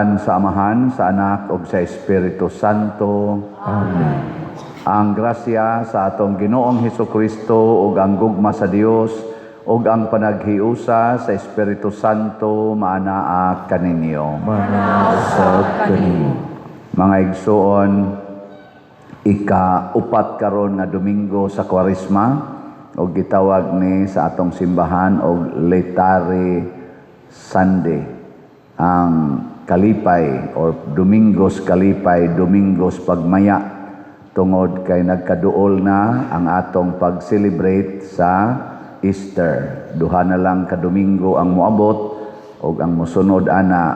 Sa ngalan sa Amahan, sa Anak ug sa Espiritu Santo. Amen. Ang grasya sa atong Ginoong Hesukristo ug ang gugma sa Dios ug ang panaghiusa sa Espiritu Santo maanaa kaninyo. Maanaa usab kanimo. Mga igsoon, ika-upat karon nga Domingo sa Kwaresma ug gitawag ni sa atong simbahan og Laetare Sunday. Ang kalipay or Domingos kalipay, Domingos pagmaya, tungod kay nagkaduol na ang atong pag-celebrate sa Easter. Duha na lang ka Domingo ang moabot ug ang mosunod ana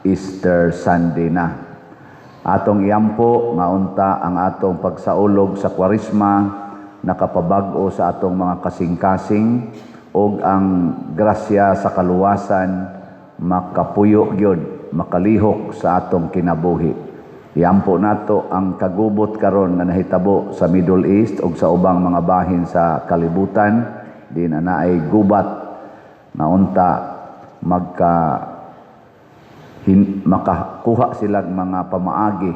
Easter Sunday na. Atong iampo nga unta ang atong pagsaulog sa Kwaresma nakapabag-o sa atong mga kasing-kasing ug ang grasya sa kaluwasan makapuyo gyud, makalihok sa atong kinabuhi. Iampo nato ang kagubot karon nga nahitabo sa Middle East ug sa ubang mga bahin sa kalibutan, di na naay gubat na unta makakuha silang mga pamaagi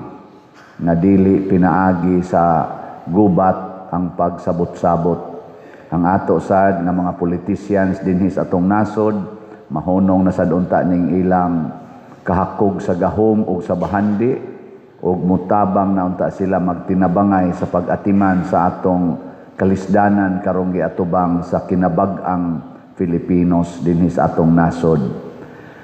nga dili pinaagi sa gubat ang pagsabot-sabot. Ang ato sad nga mga politicians dinhi sa atong nasod, mahunong na sad unta ning ilang kahakog sa gahom ug sa bahandi, ug mutabang na unta sila magtinabangay sa pag-atiman sa atong kalisdanan karong giatubang sa kinabag-ang Filipinos dinhi sa atong nasod.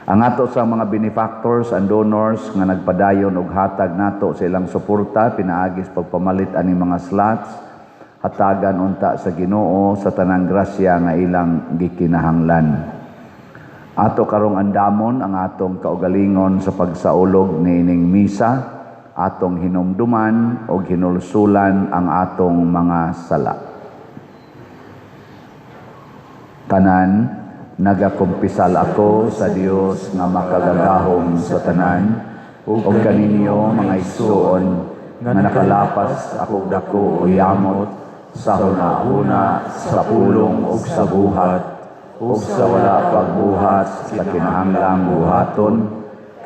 Ang ato sa mga benefactors and donors nga nagpadayon og hatag nato sa ilang suporta pinaagi sa pagpamalit ani mga slots, hatagan unta sa Ginoo sa tanang grasya nga ilang gikinahanglan. Ato karong andamon ang atong kaugalingon sa pagsaulog niining misa, atong hinumduman og hinulsulan ang atong mga sala. Tanan, nagakumpisal ako sa Dios nga makagagahom sa tanan ug kaninyo mga igsoon nga nakalapas ako dako o yamot sa hunahuna, sa pulong ug sa buhat ug sa wala pagbuhat sa kinahanglang buhaton,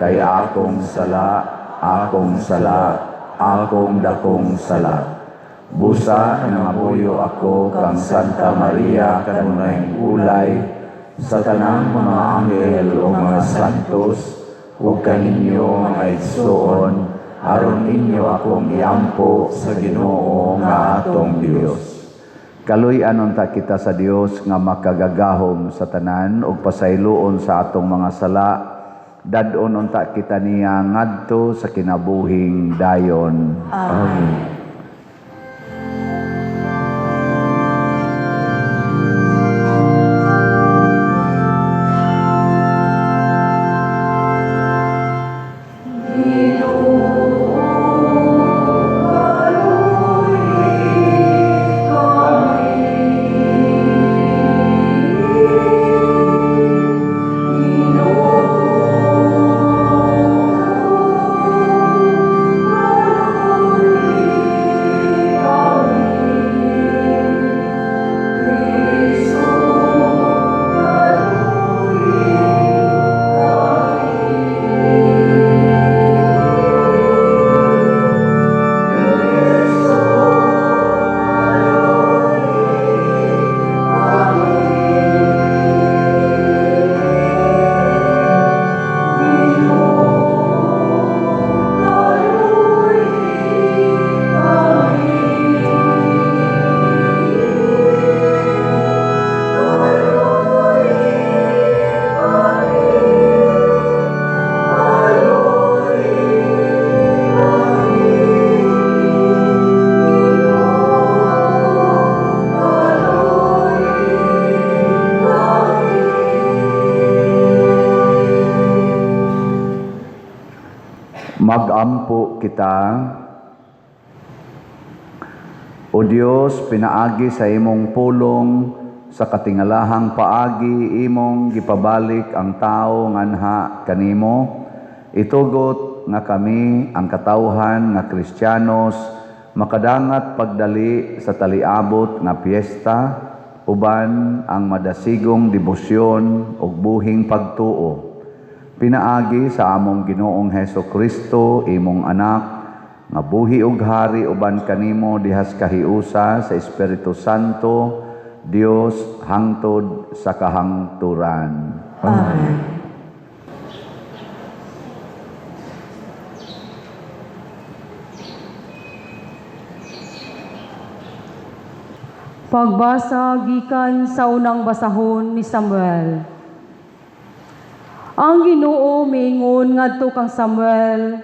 kay akong sala, akong sala, akong dakong sala. Busa nangamuyo ako kang Santa Maria kanunay ulay, sa tanang mga anghel o mga santos, ug kaninyo mga igsoon, aron ninyo akong iampo sa Ginoo nga atong Dios. Kaluy-an unta kita sa Dios nga makagagahom sa tanan ug pasayloon sa atong mga sala, dad-on unta kita niya ngadto sa kinabuhing dayon. Amen. Magampo kita. O Dios, pinaagi sa imong pulong sa katingalahang paagi imong gipabalik ang tao nganha kanimo. Itugot nga kami ang katawhan nga Kristiyanos makadangat pagdali sa taliabot nga piyesta uban ang madasigong debosyon ug buhing pagtuo. Pinaagi sa among Ginoong Heso Kristo, imong anak, nga buhi ug hari uban kanimo dihas kahiusa sa Espiritu Santo, Dios hangtod sa kahangturan. Amen. Pagbasa gikan sa unang basahon ni Samuel. Ang Ginoo miingon ngadto kang Samuel,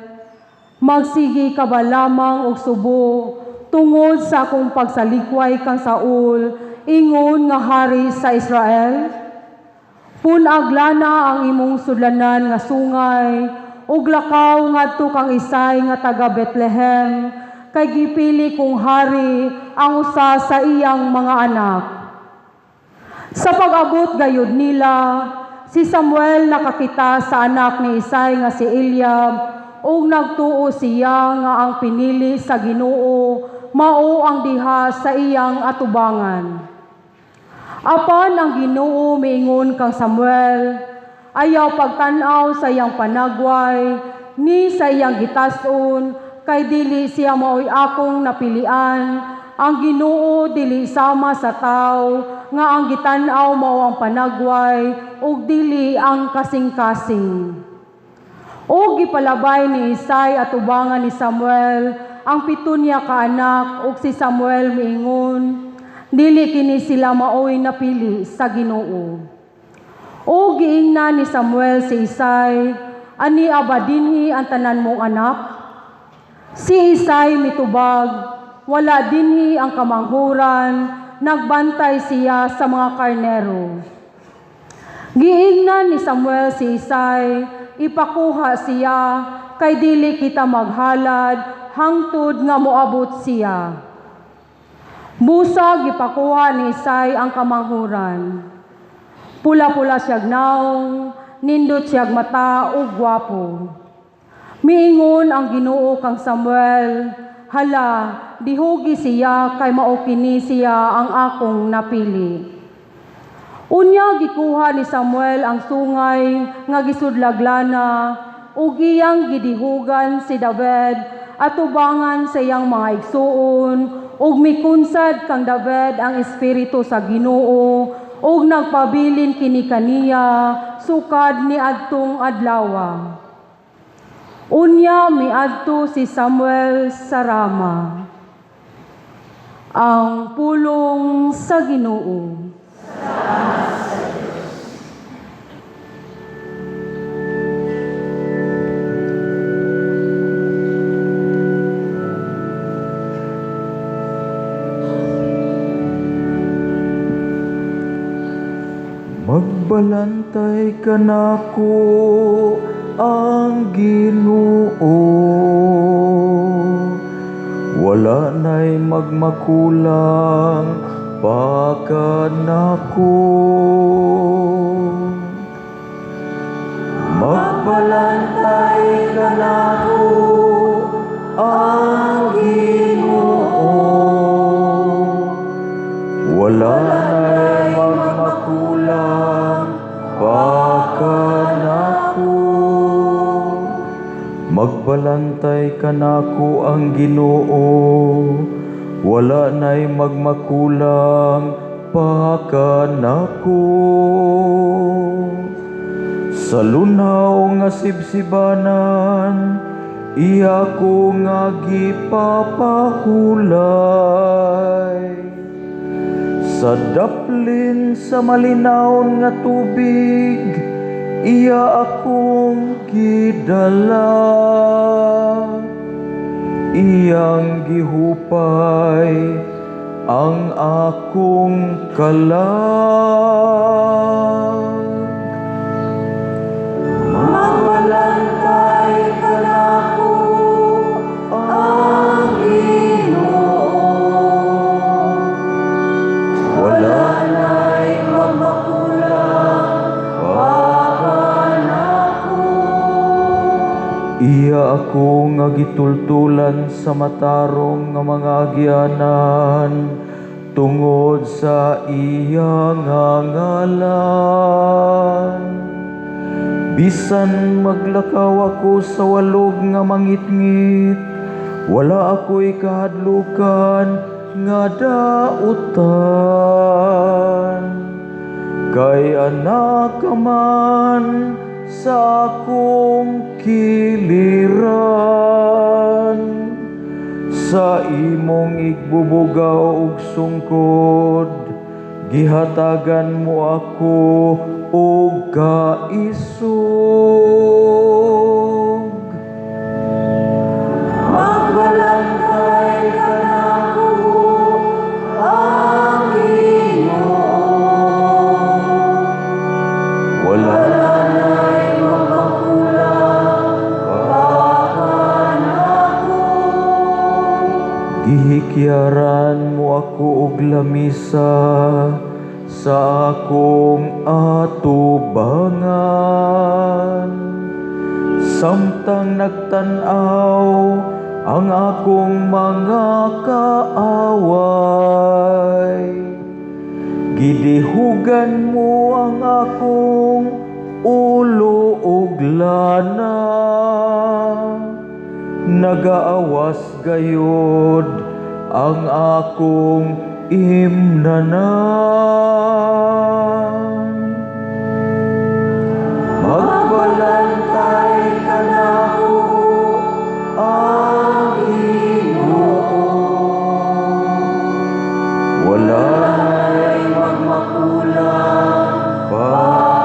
magsige ka ba lamang og subo tungod sa akong pagsalikway kang Saul, ingon nga hari sa Israel? Pun-ag lana ang imong sudlanan nga sungay ug lakaw ngadto kang Isai nga taga Bethlehem, kay gipili kong hari ang usa sa iyang mga anak. Sa pag-abot gayud nila, si Samuel nakakita sa anak ni Isai nga si Eliab ug nagtuo siya nga ang pinili sa Ginoo mao ang diha sa iyang atubangan. Apan ang Ginoo miingon kang Samuel, ayaw pagtan-aw sa iyang panagway ni sa iyang gitas-on, kay dili siya maoy akong napilian. Ang Ginoo dili sama sa tawo nga ang gitan-aw mao ang panagway ug dili ang kasing-kasing. Og gipalabay ni Isai atubangan ni Samuel ang pito niya ka anak, ug si Samuel miingon, dili kini sila maoy napili sa Ginoo. Og giingnan ni Samuel si Isai, ani aba dinhi ang tanan mong anak? Si Isai mitubag, wala dinhi ang kamanghuran, nagbantay siya sa mga karnero. Giingnan ni Samuel si Isai, ipakuha siya, kay dili kita maghalad, hangtod nga moabot siya. Busa gipakuha ni Isai ang kamanghuran. Pula-pula siyag naong, nindot siyag mata ug gwapo. Miingon ang Ginoo kang Samuel, hala, dihugi siya kay mao kini siya ang akong napili. Unya gikuha ni Samuel ang sungay nga gisudlaglana ug iyang gidihugan si David atubangan sa iyang mga igsuon, ug mikunsad kang David ang espiritu sa Ginoo ug nagpabilin kini kaniya sukad ni adtong adlawa. Unya miadto si Samuel sa Rama. Ang pulong sa Ginoo. Magbalantay kanako ang Ginoo, wala na'y magmakulang pa kanako. Magbalantay kanako ang Ginoo, wala na'y magmakulang pa kanako. Magbalantay kanako ang Ginoo, wala na'y magmakulang pa kanako. Sa lunaw nga sibsibanan, iya ko nga gipapahulay. Sa daplin sa malinawon nga tubig, iya akong gidala. Iyang gihupay ang akong kalag. Magbalantay kanako ang Ginoo, wala na'y magmakulang pa kanako. Iya ako nga gitultulan sa matarong nga mga agyanan, tungod sa iya nga ngalan. Bisan maglakaw ako sa walog nga mangitngit, wala ako'y kahadlukan nga dautan. Kay anaa ka man sa akong kiliran. Sa imong igbubugaw ug sungkod, gihatagan mo ako og kaisog. Magbalantay kanako, ang Ginoo. Wala Wala'y magmakulang pa kanako. Gihikyaran mo ako og lamisa sa akong atubangan. Samtang nagtan-aw ang akong mga kaaway, gidihugan mo ang akong ulo ug lana. Nagaawas gayod ang akong imnanan. Magbalantay kanako, ang Ginoo. Wala Wala'y magmakulang pa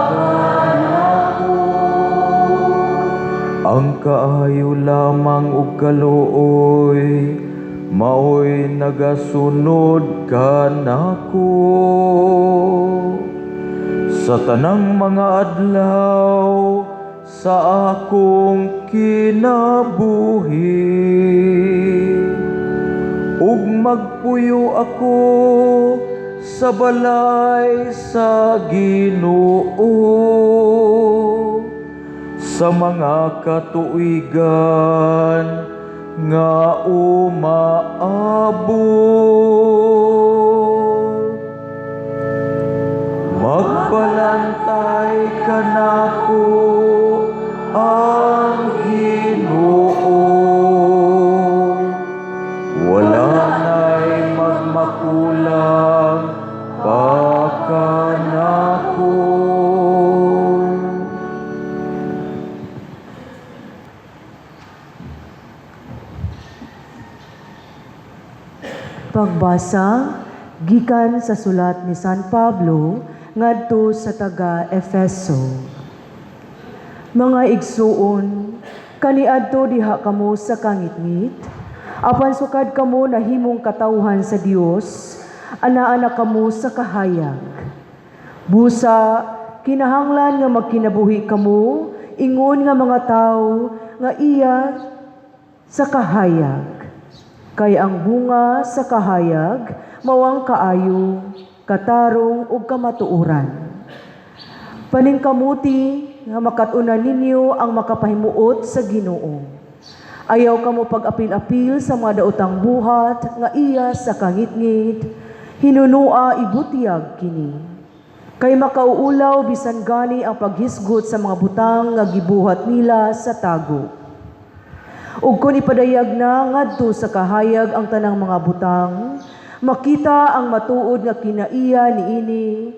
kanako. Ang kaayo lamang ug kaluoy maoy nagasunod kanako sa tanang mga adlaw sa akong kinabuhi, ug magpuyo ako sa balay sa Ginoo sa mga katuigan nga umaabot. Magbalantay kanako, ang Ginoo. Wala na'y magmakulang pa kanako. Pagbasa gikan sa sulat ni San Pablo ngadto sa taga Efeso. Mga igsuon, kaniadto diha kamo sa kangitngit, apan sukad kamo nahimong katawhan sa Dios, anaa na kamo sa kahayag. Busa, kinahanglan nga magkinabuhi kamo ingon nga mga tawo nga iya sa kahayag. Kay ang bunga sa kahayag mao ang kaayo, katarong ug kamatuoran. Paningkamuti nga makat-unan ninyo ang makapahimuot sa Ginoo. Ayaw kamo pag-apil-apil sa mga daotang buhat nga iya sa kangitngit, hinunua ibutyag kini. Kay makauulaw bisan gani ang paghisgot sa mga butang nga gibuhat nila sa tago. Ug kon ipadayag na ngadto sa kahayag ang tanang mga butang, makita ang matuod nga kinaiya niini,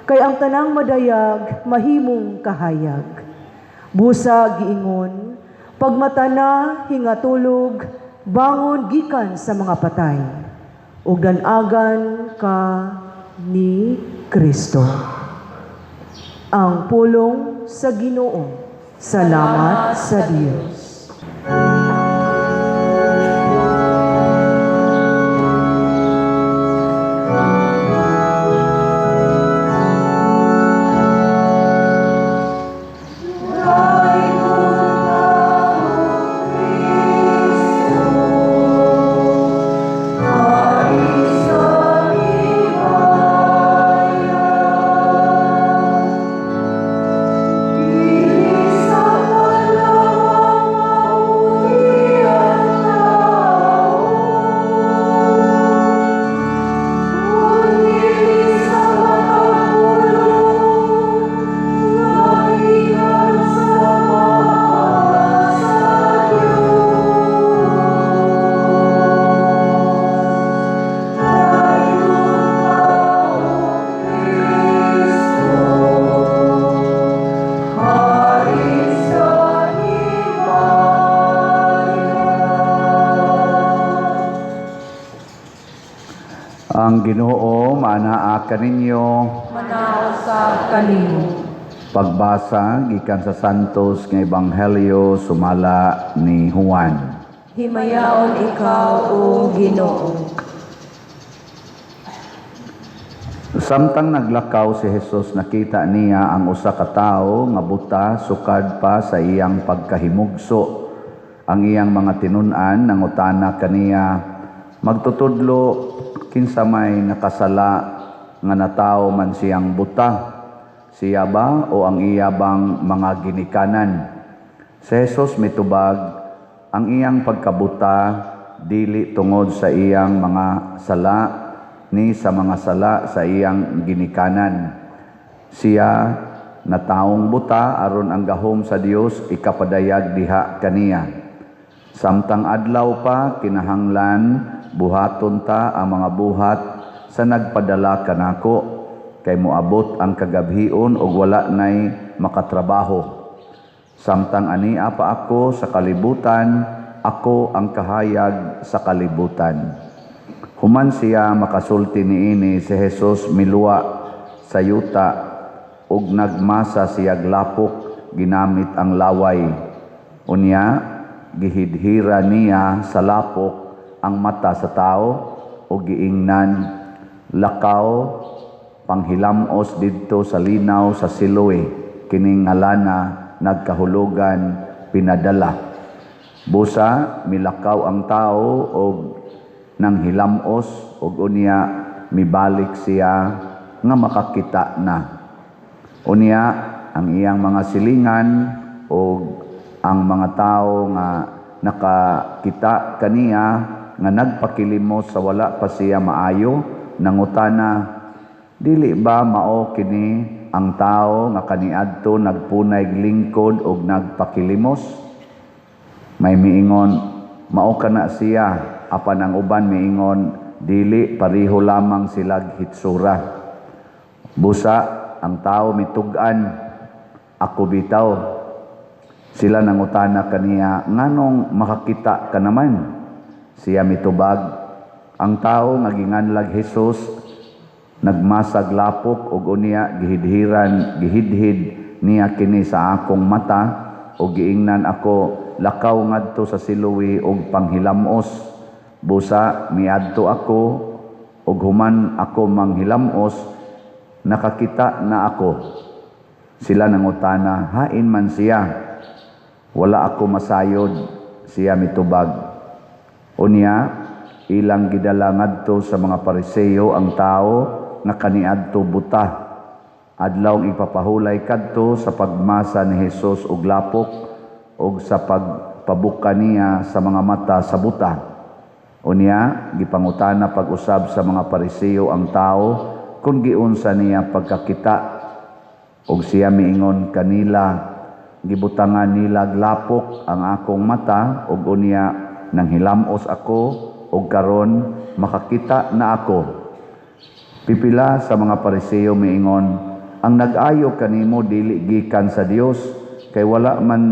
kay ang tanang madayag mahimong kahayag. Busa giingon, pagmata na hingatulog, bangon gikan sa mga patay, ug dan-agan ka ni Kristo. Ang pulong sa Ginoo. Salamat sa Dios. Dili sa palawang. Ang Ginoo maanaa kaninyo. Manaa usab kanimo. Pagbasa gikan sa Santos nga Ebanghelyo sumala ni Juan. Himayaon ikaw, O Ginoo. Samtang naglakaw si Jesus, nakita niya ang usa ka tawo nga buta sukad pa sa iyang pagkahimugso. Ang iyang mga tinun-an nangutana kaniya, "Magtutudlo, kinsa may nakasala nga natawo man siyang buta? Siya ba o ang iya bang mga ginikanan?" Si Jesus mitubag, "Ang iyang pagkabuta dili tungod sa iyang mga sala ni sa mga sala sa iyang ginikanan. Siya natawong buta aron ang gahom sa Dios ikapadayag diha kaniya. Samtang adlaw pa, kinahanglan buhaton ta ang mga buhat sa nagpadala kanako, kay moabot ang kagabhion ug wala nay makatrabaho. Samtang ania pa ako sa kalibutan, ako ang kahayag sa kalibutan." Human siya makasulti niini, si Jesus miluwa sa yuta ug nagmasa siyag lapok ginamit ang laway. Unya gihidhira niya sa lapok ang mata sa tao ug giingnan, "Lakaw, panghilamos didto sa linaw sa Siloe." Kining ngalana nagkahulugan "pinadala". Busa milakaw ang tao og nanghilamos, ug unya mibalik siya nga makakita na. Unya ang iyang mga silingan ug ang mga tawo nga nakakita kaniya nga nagpakilimos sa wala pa siya maayo nangutana, "Dili ba mao kini ang tawo nga kaniadto nagpunay lingkod og nagpakilimos?" May miingon, "Mao kana siya," apan ang uban miingon, "Dili, pareho lamang silag hitsura." Busa ang tao mitug-an, "Ako bitaw." Sila nangutana kaniya, "Nganong makakita ka naman?" Siya mitubag, "Ang tao nga ginganlag Jesus nagmasag lapok ug unya gihidhiran gihidhid niya kini sa akong mata ug giingnan ako, 'Lakaw ngadto sa Siloe ug panghilamos.' Busa miadto ako, ug human ako manghilamos, nakakita na ako." Sila nangutana, "Hain man siya?" "Wala ako masayod," siya mitubag. Unya ilang gidala ngadto sa mga Pariseo ang tao nga kaniadto buta. Adlawng Igpapahulay kadto sa pagmasa ni Jesus og lapok ug sa pagpabuka niya sa mga mata sa buta. Unya gipangutana pag-usab sa mga Pariseo ang tao kung giunsa niya pagkakita. Ug siya miingon kanila, "Gibutangan nilag lapok ang akong mata ug unya nanghilamos ako, ug karon makakita na ako." Pipila sa mga Pariseo miingon, "Ang nag-ayo kanimo dili gikan sa Dios, kay wala man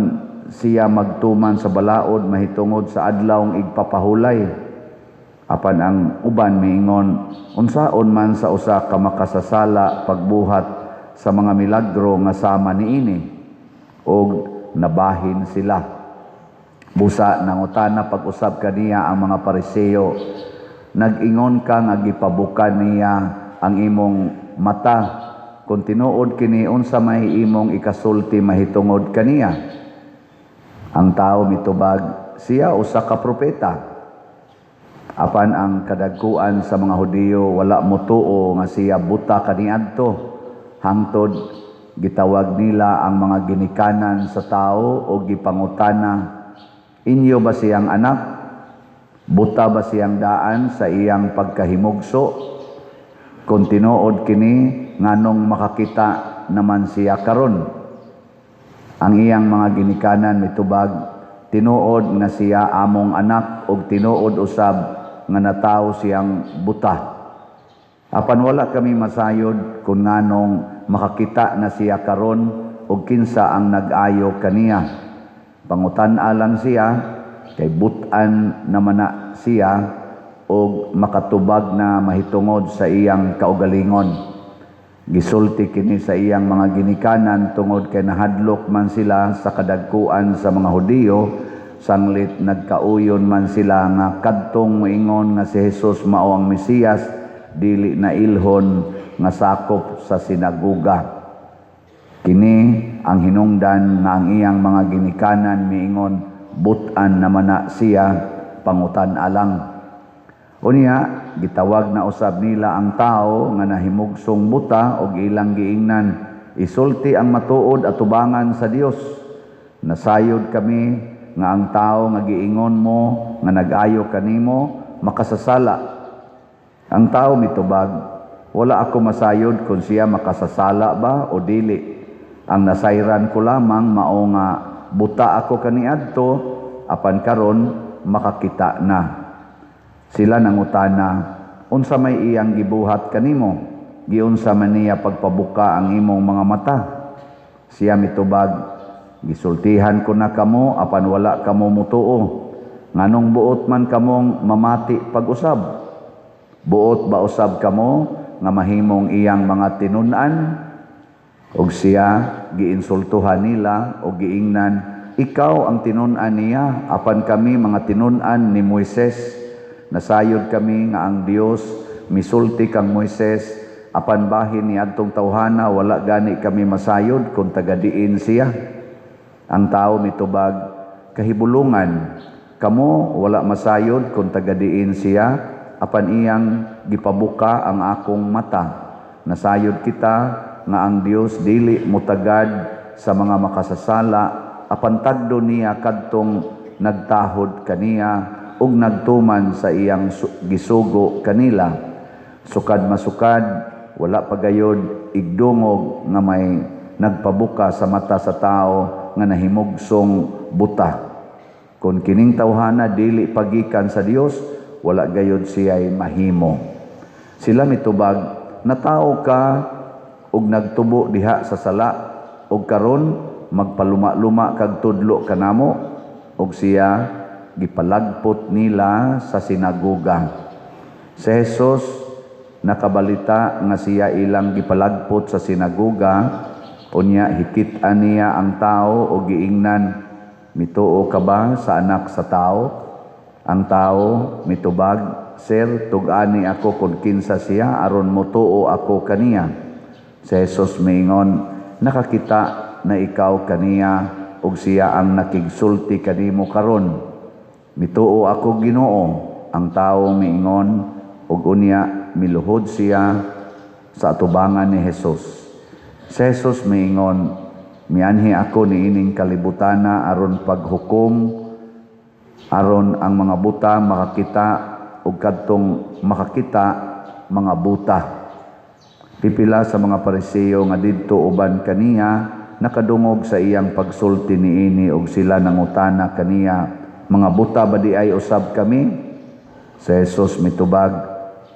siya magtuman sa balaod mahitungod sa Adlawng Igpapahulay." Apan ang uban miingon, "Unsaon man sa usa ka makasasala pagbuhat sa mga milagro nga sama niini?" Og nabahin sila. Busa nangutana pag-usab kaniya ang mga Pariseo, "Nag-ingon ka nga gipabuka niya ang imong mata. Kung tinuod kini, unsa may imong ikasulti mahitungod kaniya?" Ang tao mitubag, "Siya usa ka propeta." Apan ang kadagkuan sa mga Hudiyo wala motuo nga siya buta kaniadto, hangtod gitawag nila ang mga ginikanan sa tao o gipangutana, "Inyo ba siyang anak? Buta ba siyang daan sa iyang pagkahimugso? Kung tinuod kini, nganong makakita naman siya karon?" Ang iyang mga ginikanan mitubag, "Tinuod nga siya among anak ug tinuod usab nga natawo siyang buta. Apan wala kami masayod kung nganong makakita na siya karon ug kinsa ang nag-ayo kaniya. Pangutan-a lang siya, kay butan naman na siya." ug makatubag na mahitungod sa iyang kaugalingon. Gisulti kini sa iyang mga ginikanan tungod kay nahadlok man sila sa kadagkuan sa mga Hudiyo, sanglit nagkauyon man sila nga kadtong moingon nga si Jesus mao ang Mesiyas dili na ilhon nga sakop sa sinagoga. Kini ang hinungdan nga ang iyang mga ginikanan miingon, "But-an naman na siya, pangutan alang." Unya, gitawag na usab nila ang tao nga nahimugsong buta og ilang giingnan, "Isulti ang matuod atubangan sa Dios. Nasayod kami nga ang tao nga giingon mo nga nag-ayo kanimo makasasala." Ang tao mitubag, "Wala ako masayod kung siya makasasala ba o dili. Ang nasayran ko lamang mao nga buta ako kaniadto, apan karon makakita na." Sila nangutana, "Unsa may iyang gibuhat kanimo? Giunsa man niya pagpabuka ang imong mga mata?" Siya mitubag, "Gisultihan ko na kamo apan wala kamo mutuo. Nganong buot man kamong mamati pag-usab? Buot ba usab kamo nga mahimong iyang mga tinun-an?" Og siya giinsultuhan nila og giingnan, "Ikaw ang tinun-an niya, apan kami mga tinun-an ni Moises. Nasayod kami nga ang Dios misulti kang Moises, apan bahin ni adtong tawhana wala gani kami masayod kung taga-diin siya." Ang tao mitubag, "Kahibulungan, kamo wala masayod kung taga-diin siya, apan iyang gipabuka ang akong mata. Nasayod kita nga ang Dios dili mutagad sa mga makasasala, apan tagdo niya kadtong nagtahod kaniya ug nagtuman sa iyang gisugo kanila. Sukad masukad, wala pa gayod igdungog nga may nagpabuka sa mata sa tao nga nahimugsong buta. Kung kining tawhana dili pagikan sa Dios, wala gayod siya'y mahimo." Sila mitubag, "Natawo ka ug nagtubo diha sa sala, ug karon magpaluma-luma kag tudlo kanamo?" Og siya gipalagpot nila sa sinagoga. Si Jesus nakabalita nga siya ilang gipalagpot sa sinagoga. Unya hikit-an niya ang tao o giingnan, "Mituo ka ba sa Anak sa Tao?" Ang tao mitubag, "Sir, tug-ani ako kung kinsa siya aron motuo ako kaniya." Si Jesus miingon, "Nakakita na ikaw kaniya ug siya ang nakigsulti kanimo karon." "Mituo ako, Ginoo," ang tao miingon, ug unya miluhod siya sa atubangan ni Jesus. Si Jesus miingon, "Mianhi ako niining kalibutana aron paghukom, aron ang mga buta makakita ug kadtong makakita mga buta." Pipila sa mga Pariseo nga didto uban kaniya nakadungog sa iyang pagsulti niini, ug sila nangutana kaniya, "Mga buta ba di ay usab kami?" Si Jesus mitubag,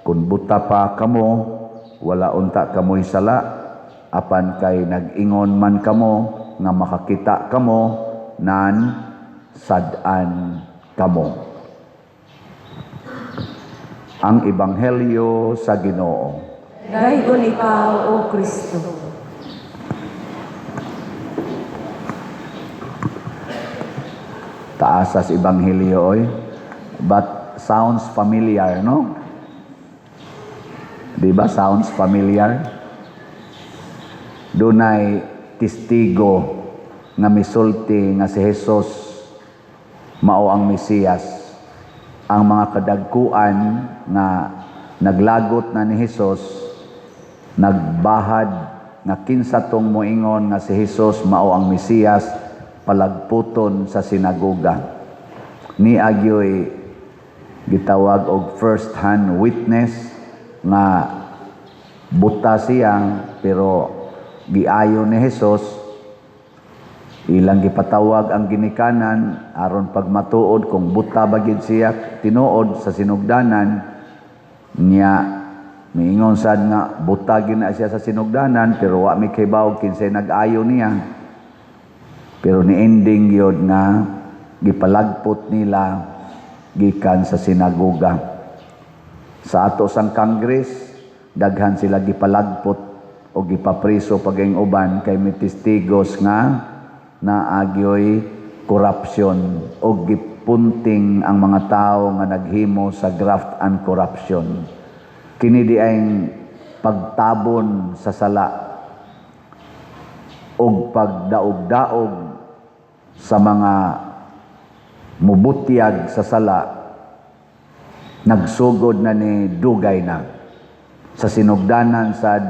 "Kung buta pa kamo, wala unta kamoy sala, apan kay nag-ingon man kamo nga makakita kamo, nan sad-an kamo." Ang Ebanghelyo sa Ginoo. Daygon ikaw, O Kristo. Taas sa Ebanghelyo oy. But sounds familiar, no? Di ba sounds familiar? Dunay testigo nga misulti nga si Jesus mao ang Mesiyas. Ang mga kadagkuan nga naglagot na ni Jesus nagbahad nga kinsa tong moingon nga si Jesus mao ang Mesiyas palagputon sa sinagoga. Ni agyoy gitawag og first hand witness nga buta siya pero giayo ni Jesus. Ilang gipatawag ang ginikanan aron pagmatuod kung buta ba gid siya tinuod sa sinugdanan niya. Miingon sad nga buta gid na siya sa sinugdanan pero wa mi kahibaw kinsay nag-ayo niya. Pero ni ending gyud nga gipalagpot nila gikan sa sinagoga. Sa ato sang Congress, daghan sila gipalagpot o gipapriso paging uban kay may testigos nga naagyoy corruption o gipunting ang mga tao nga naghimo sa graft and corruption. Kini di ay pagtabon sa sala og pagdaog-daog sa mga mubutyag sa sala, nagsugod na ni dugay na sa sinugdanan sad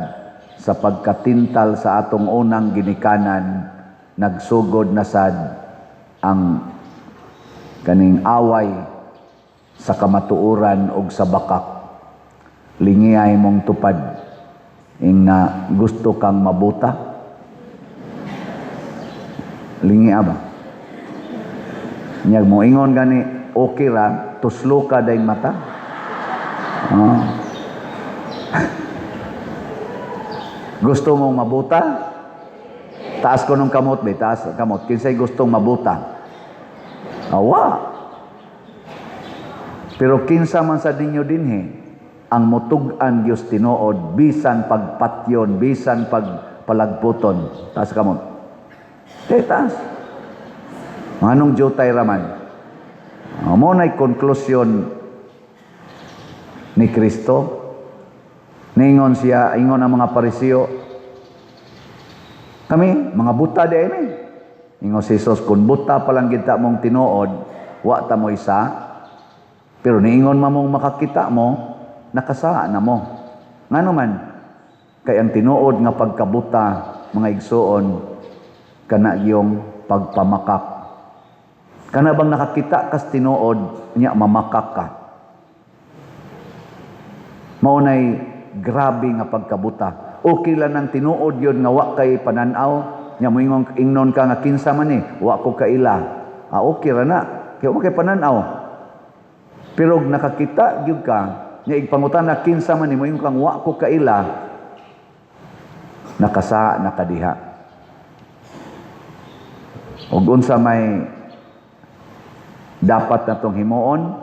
sa pagkatintal sa atong unang ginikanan. Nagsugod na sad ang kaning away sa kamatuoran og sa bakak. Lingiyay mong tupad ing na gusto kang mabuta. Lingi ba Nyag mo ingon gani, okay ra, tuslo ka dayng mata. Oh. Gusto mong mabuta? Taas ko nung kamot, be, taas kamot. Kinsay gustong mabuta? Awa. Pero kinsa man sa ninyo dinhi ang mutug-an Dios tinuod bisan pagpatyon, bisan pagpalagputon? Taas kamot. Eh, taas. Manong jutay raman. Mo na'y konklusyon ni Kristo. Ningon siya, ingon ang mga Pariseo, "Kami, mga buta di mi." Ingon si Jesus, "Kung buta pa lang kita mong tinuod, wa ta mo isa, pero niingon ma mong makakita mo, nakasala na mo." Ngano man, kay ang tinuod nga pagkabuta, mga igsuon, kana yung pagpamakak. Kana bang nakakita kas tinuod, nya mamakak ka. Mao nay grabe nga pagkabuta. Okay lang ng tinuod yun nga wa kay pananaw, nya moingon ingnon ka nga kinsa man ni, wa ko kaila. Ah, okay ra na. Kay wa kay pananaw. Pero og nakakita gyud ka, nya igpangutana kinsa man ni, moingon kang wa ko kaila, nakasa nakadiha. Og unsa may dapat natong himuon,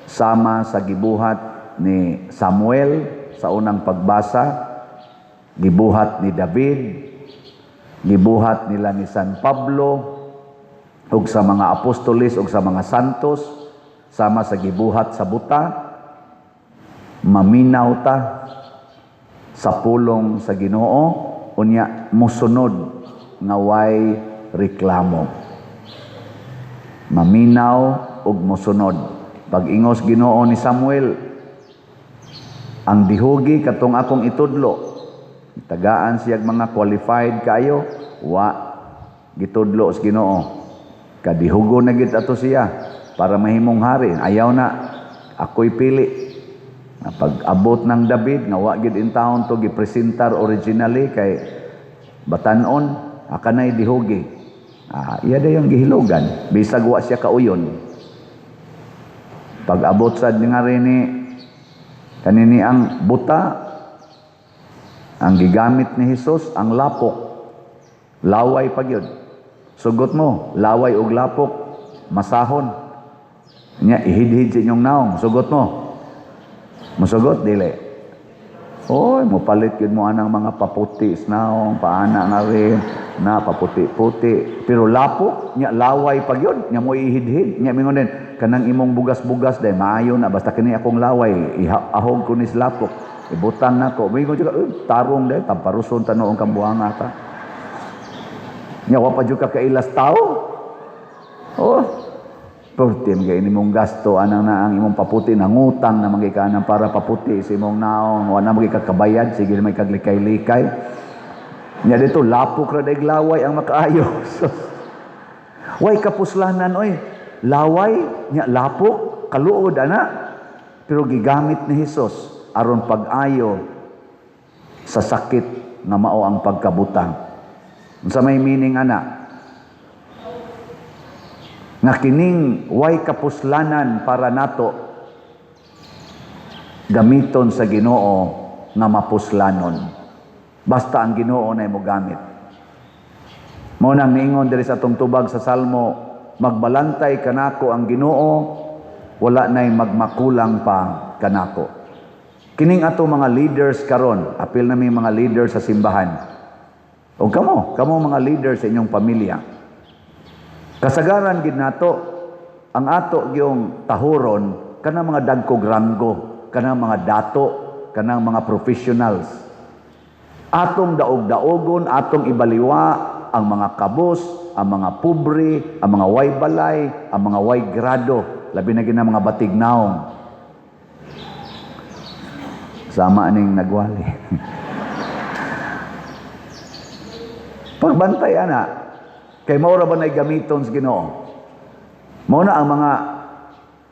sama sa gibuhat ni Samuel sa unang pagbasa, gibuhat ni David, gibuhat nila ni San Pablo, ug sa mga apostoles ug sa mga santos, sama sa gibuhat sa buta, maminaw ta sa pulong sa Ginoo, unya mosunod nga way reklamo. Maminaw ug mosunod. Pag ingos Ginoo ni Samuel, "Ang dihugi katong akong itudlo." Tagaan siyag mga qualified kayo, wa gitudlo sa Ginoo. Kadihugo na gid ato siya para mahimong hari. Ayaw na, ako'y pili. Na pag-abot ng David, nga wa gid in taon to gipresentar originally kay batanon, akanay dihugi. Ah, iya dayong gihilogan, bisag wa siya kauyon. Pag-abot sad nga rin ni kanini ang buta, ang gigamit ni Hesus ang lapok. Laway pa gyud. Sugot mo, laway og lapok, masahon. Nya ihidhid sa inyong naong, sugot mo. Musugot dili. Oy, mopalit gyud mo anang mga paputi sa naong, paana nga rin, na paputi-puti. Pero lapok, nya laway pa gyud, nya mo ihidhid, nya mingon din, kanang imong bugas-bugas day maayo na basta kini akong laway, ahog ko ni sa lapok. Ibutang nako. Mingon jud ka, tarong day, tamparuson ta noong kambuanga ta. Nya wa pa jud ka kailas tao. Oh, perti man kay imong gasto anang na ang imong paputi, nangutang na man ka para paputi sa imong naong, wa na man ka kabayad, sige may kaglikay-likay. Nya dito lapok ra day laway ang makaayo. Way kapuslanan oy. Laway nya lapok kaluod ana. Pero gigamit ni Hesus aron pag-ayo sa sakit nga mao ang pagkabutang. Unsa may meaning ana? Nga kining way kapuslanan para nato gamiton sa Ginoo nga mapuslanon. Basta ang Ginoo na mo gamit. Mao nang niingon diri sa atong tubag sa Salmo, magbalantay kanako ang Ginoo, wala nay magmakulang pa kanako. Kining ato mga leaders karon, apil na mi mga leaders sa simbahan. O kamo, kamo mga leaders sa inyong pamilya. Kasagaran gid nato ang ato gyung tahuron kanang mga dagkog ranggo, kanang mga dato, kanang mga professionals. Atong daog-daogon, atong ibaliwa ang mga kabos, ang mga pobre, ang mga way balay, ang mga way grado, labi na gina mga batig naong. Sama aning nagwali. Pagbantay ana, kay mao ra ba nay gamiton sa Ginoo? Mao na ang mga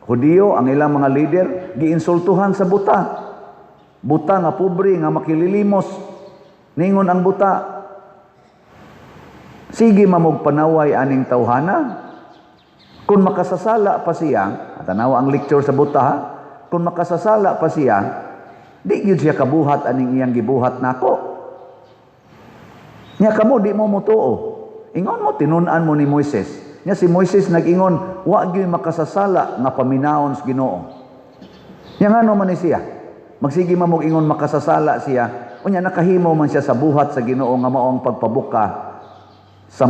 Hudiyo, ang ilang mga leader, giinsultuhan sa buta. Buta nga pobre nga makililimos. Ningon ang buta, sige mamog panaway aning tawhana. Kung makasasala pa siya, tanawa ang lecture sa buta ha, kung makasasala pa siya, di gyud siya kabuhat aning iyang gibuhat nako. Nya kamo di mo motuo. Ingon mo tinun-an mo ni Moises. Nya si Moises nag-ingon, wa gyud makasasala nga paminaon sa Ginoo. Nya ngano man ni siya? Magsige man mog ingon makasasala siya. Unya nakahimo man siya sa buhat sa Ginoo nga mao ang pagpabuka sa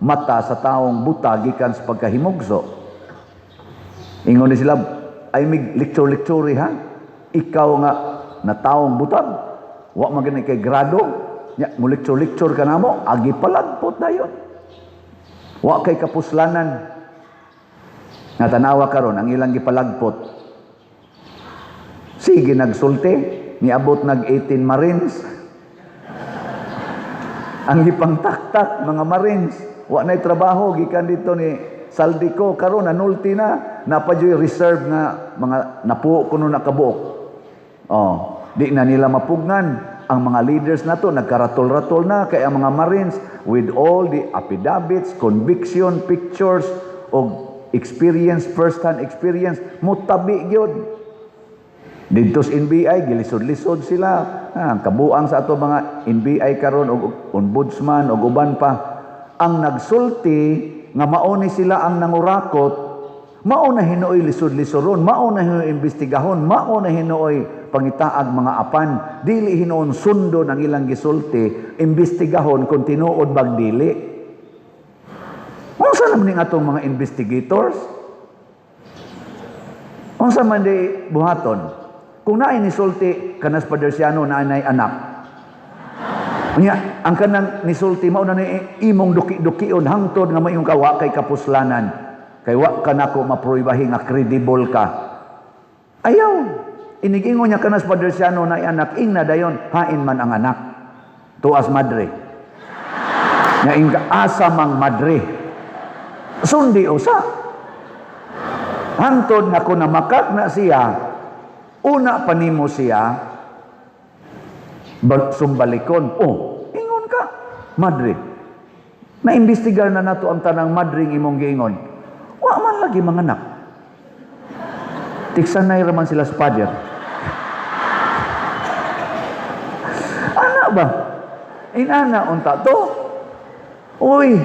mata sa taong buta gikan sa pagkahimugso. Ingon ni sila, ay mig lecture-lecture ha. Ikaw nga na taong butag, wa man gani kay grado, nya mo lecture-lecture ka namo, agi palagpot dayon. Wa kay kapuslanan. Nga tanawa karon ang ilang gipalagpot. Sige nagsulti, niabot nag 18 Marines. Ang gipangtaktak mga Marines, wa na'y trabaho gikan dito ni Zaldy Co karon nanulti na, napadyoy reserve nga mga napuo kuno nakabuok. Oh, di na nila mapugngan ang mga leaders na to, nagkaratol-ratol na kay ang mga Marines with all the affidavits, conviction, pictures og experience, first-hand experience, mutabi gyud. Didto sa NBI, gilisod-lisod sila. Ah, ang kabuang sa ato mga NBI karon og ombudsman og uban pa. Ang nagsulti nga mao ni sila ang nangurakot, mao na hinuoy lisod-lisoron, mao na hinuoy imbestigahon, mao na hinuoy pangitaag mga apan, dili hinuon sundon ang ilang gisulti, imbestigahon kung tinuod bag dili. Unsa naman ning atong mga investigators? Unsa man di buhaton? Kung naay nisulti kanas Padersiano na anay anak. Unya, ang kanang nisulti mao na ni imong duki-dukion hangtod nga mayong kawa kay kapuslanan. Kay wa ka nako mapruibahi nga credible ka. Ayaw. Inigingon niya kanas Padersiano na anak, ing na dayon, hain man ang anak. Tuas madre. Nga ing asa mang madre. Sundi usa. Hangtod nga kung namakak na siya, una pa nimo siya, sumbalikon. Oh, ingon ka, madre. Naimbestigar na nato ang tanang madring imong giingon. Wa man lagi mga anak. Tiksanay raman sila sa father. Ana ba? Inana unta to. Uy,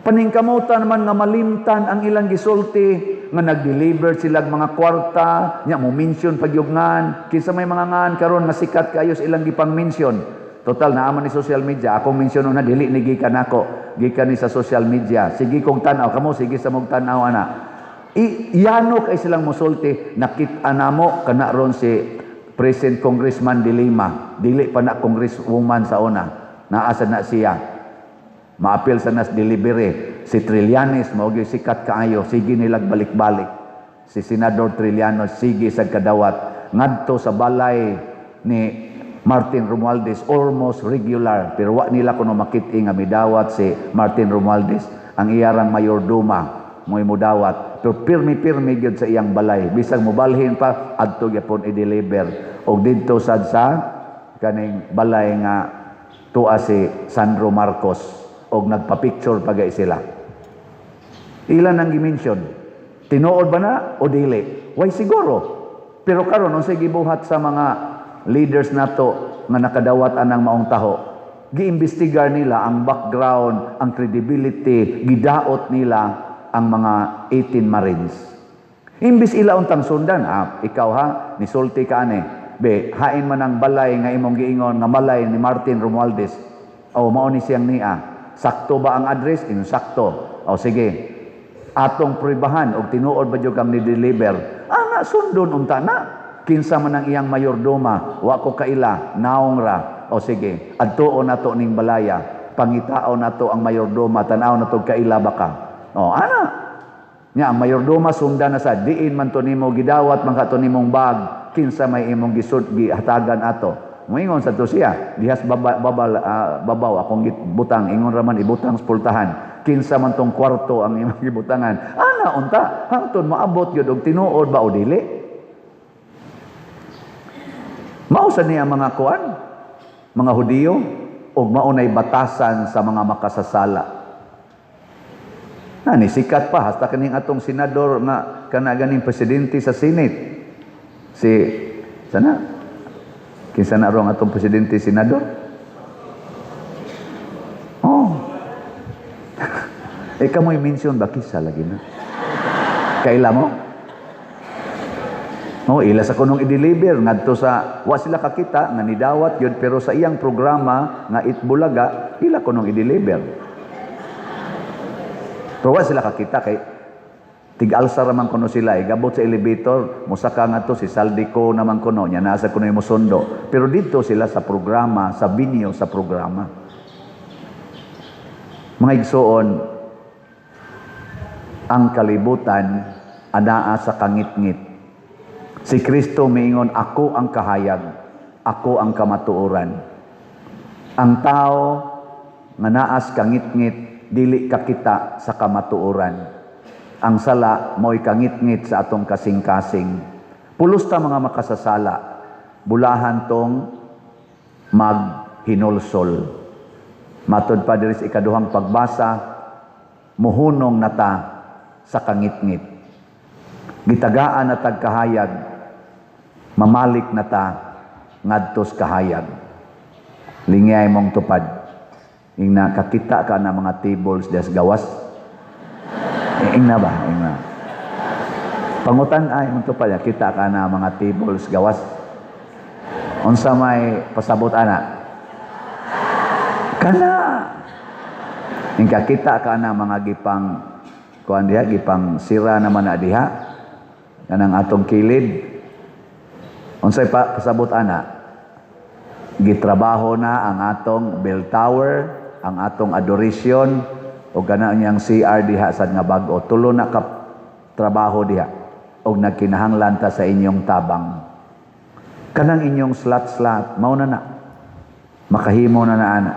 paningkamutan man nga malimtan ang ilang gisulti nga nag-deliver sila mga kwarta, nya mo mention pagyugngan, kinsa may mga ngan karon nga sikat kayo sa ilang gipang mention. Total naaman ni social media, akong mention na dili ni gikan nako, gikan ni sa social media. Sige kong tan-aw kamo, sige sa mong tan-aw ana. Iyano kay silang mosulti, nakit-a namo kana ron si Present Congressman de Lima, dili pa na congresswoman sa una. Naa sa na siya. Maapil sa nas delivery. Si Trillanes, mao gyud sikat kaayo, sige nilag balik-balik. Si Senador Trillanes, sige sa kadawat. Ngadto sa balay ni Martin Romualdez, almost regular. Pero wa nila kuno makit-i nga midawat si Martin Romualdez, ang iyarang mayordoma, mo'y mudawat. Pero pirmi-pirmi gyud sa iyang balay. Bisag mobalhin pa, adto gyapon i-deliver. Og didto sad sa kaning balay nga tuwa si Sandro Marcos og nagpa-picture pa gay sila. Ilan ang gi-mention? Tinuod ba na o dili? Way siguro. Pero karon unsay gibuhat sa mga leaders nato nga nakadawat anang maong taho? Giimbestigar nila ang background, ang credibility, gidaot nila ang mga 18 Marines. Imbis ila untang sundan, ikaw ha, nisulti ka ane. Be, hain man ang balay nga imong giingon nga balay ni Martin Romualdez. O mao ni siyang nia. Sakto ba ang address? Ingon sakto. O sige. Atong pruebahan og tinuod ba jud kang ni-deliver? Ana, sundon unta na. Kinsa man ang iyang mayordoma, wa ko kaila, naong ra. O sige, adtuon nato ning balaya. Pangitaon nato ang mayordoma, tan-aw nato kaila ba ka. O ana. Nya ang mayordoma sundan na sa diin man to nimo gidawat man ka to nimong bag, kinsa may imong gisud gihatagan ato. Moingon sa to siya, dihas baba, babal, babaw akong butang, ingon ra man ibutang sa pultahan. Kinsa man tong kwarto ang imong gibutangan. Ana unta, hangtod maabot gyud og tinuod ba o dili. Mao sa niya mga kuan, mga Hudiyo, og mao nay batasan sa mga makasasala. Na ni sikat pa hasta kaning atong senador nga kana ganing presidente sa Senate. Si sana kinsa na rong atong presidente senador? Oh. Eh, kamoy mention ba kisa lagi na? Kaila mo? Oh, ila sa kunong i-deliver ngadto sa wa sila kakita nga nidawat yun, pero sa iyang programa nga Eat Bulaga ila kunong i-deliver. Pero wa sila kakita kay tig-alsa ra man kuno sila, igabot sa elevator, mosaka ngadto si Zaldy Co naman kuno nya nasa kuno yung mosundo. Pero dito sila sa programa, sa venue sa programa. Mga igsoon, ang kalibutan anaa sa kangitngit. Si Kristo miingon, "Ako ang kahayag, ako ang kamatuoran." Ang tao nga naas kangitngit dili kakita sa kamatuoran. Ang sala mo'y kangitngit sa atong kasing-kasing. Pulos ta mga makasasala, bulahan tong maghinulsol. Matod pa diri sa ikaduhang pagbasa, muhunong na ta sa kangitngit. Gitagaan na tag kahayag, mamalik na ta ngadtos kahayag. Lingay mong tupad. Ingna kakita ka na mga tables des gawas. Eh, ingna ba? Ingna. Pangutan ay mong tupad, kita ka na mga tables gawas. Unsa may pasabot ana? Kana. Ingka kita ka na mga gipang kuan diha, gipang sira naman na diha kanang atong kilid. Unsay pa pasabot ana? Gitrabaho na ang atong bell tower, ang atong adoration o kana niyang CR diha sad nga bag-o. Tulo na ka trabaho diha og nagkinahanglan ta sa inyong tabang. Kanang inyong slot-slot, mao na na. Makahimo na na ana.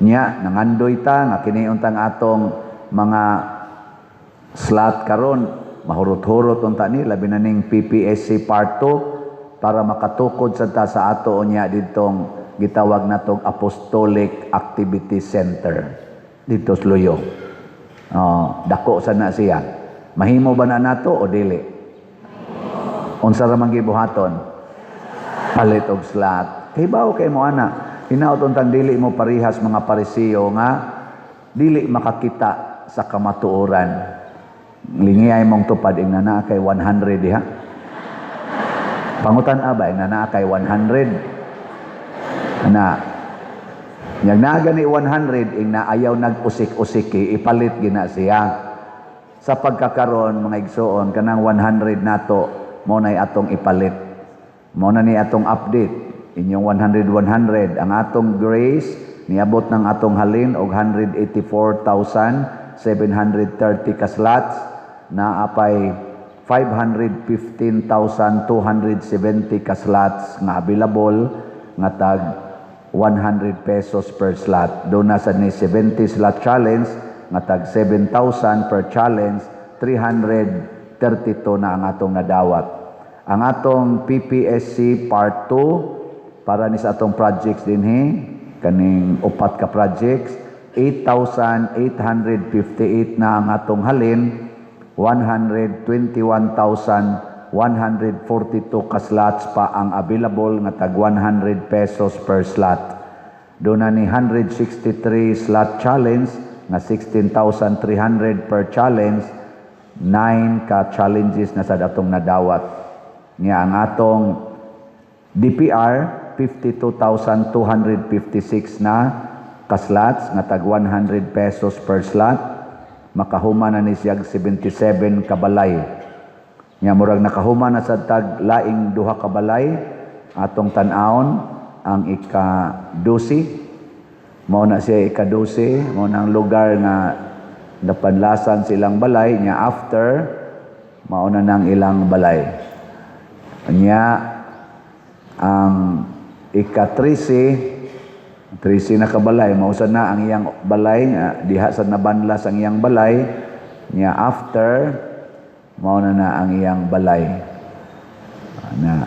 Nya nangandoy ta nga kini untang atong mga slot karon mahurot-hurot unta ni, labi na ning PPSC part 2 para makatukod sa ta sa ato unya ditong gitawag natong Apostolic Activity Center dito sa Luyo. Oh, dako sa na siya. Mahimo ba na nato o dili? Unsa ra man gibuhaton? Palit og slot. Hibaw kay mo ana. Hinaot untang dili mo parihas mga Pariseo nga dili makakita sa kamatuoran. Lingiyay mong tupad, ing naa kay 100 diha. Pangutan aba, ing naa kay 100. Ana. Nyag naa gani 100, ing na ayaw nag-usik-usiki, ipalit gina siya. Sa pagkakaron mga igsoon, kanang 100 nato mo nay atong ipalit. Mo na ni atong update inyong 100 100. Ang atong grace niabot ng atong halin og 184,730 ka slots, na apay 515,270 ka slots nga available nga tag 100 pesos per slot. Doon na sa ni 70 slot challenge nga tag 7,000 per challenge, 332 na ang atong nadawat. Ang atong PPSC part 2 para ni sa atong projects dinhi, kaning upat ka projects, 8,858 na ang atong halin, 121,142 ka slots pa ang available nga tag 100 pesos per slot. Doon na ni 163 slot challenge nga 16,300 per challenge. 9 ka challenges na sa atong nadawat. Nga ang atong DPR 52,256 na ka-slots nga tag 100 pesos per slot, makahuman na ni siyag 77 kabalay. Nya murag nakahuman na sa tag laing duha ka balay. Atong tan-awon ang ika-12. Mao na siya ika-12, mao na ang lugar nga napanlasan silang balay. Nya after, mao na nang ilang balay. Nya ang ika-13, 13 na kabalay, mao sad na ang iyang balay nga diha sa nabanlas ang iyang balay. Nya after, mao na na ang iyang balay. Na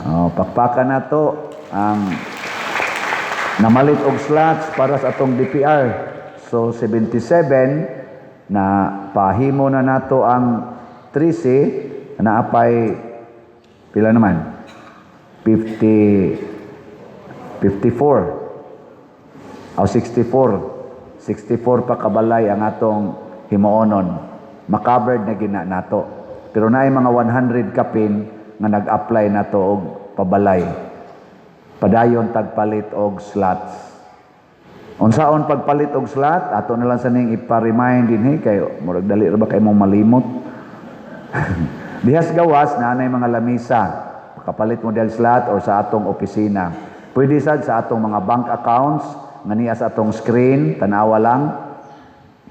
oh, pakpakan nato ang namalit og slots para sa atong DPR. So 77 na pahimo na nato ang 13, naapay pila naman? 50, 54 o 64. 64 pa kabalay ang atong himuonon. Makovered na gina nato. Pero naay mga 100 kapin nga nag-apply nato og pabalay. Padayon tagpalit og slots. Unsaon pagpalit og slot, ato na lang sa ning ipa-remind dinhi kay murag dali ra ba kay mong malimot. Dihas gawas na anay mga lamisa. Makapalit mo del slot or sa atong opisina. Pwede sad sa atong mga bank accounts nga niya sa atong screen, tanawa lang.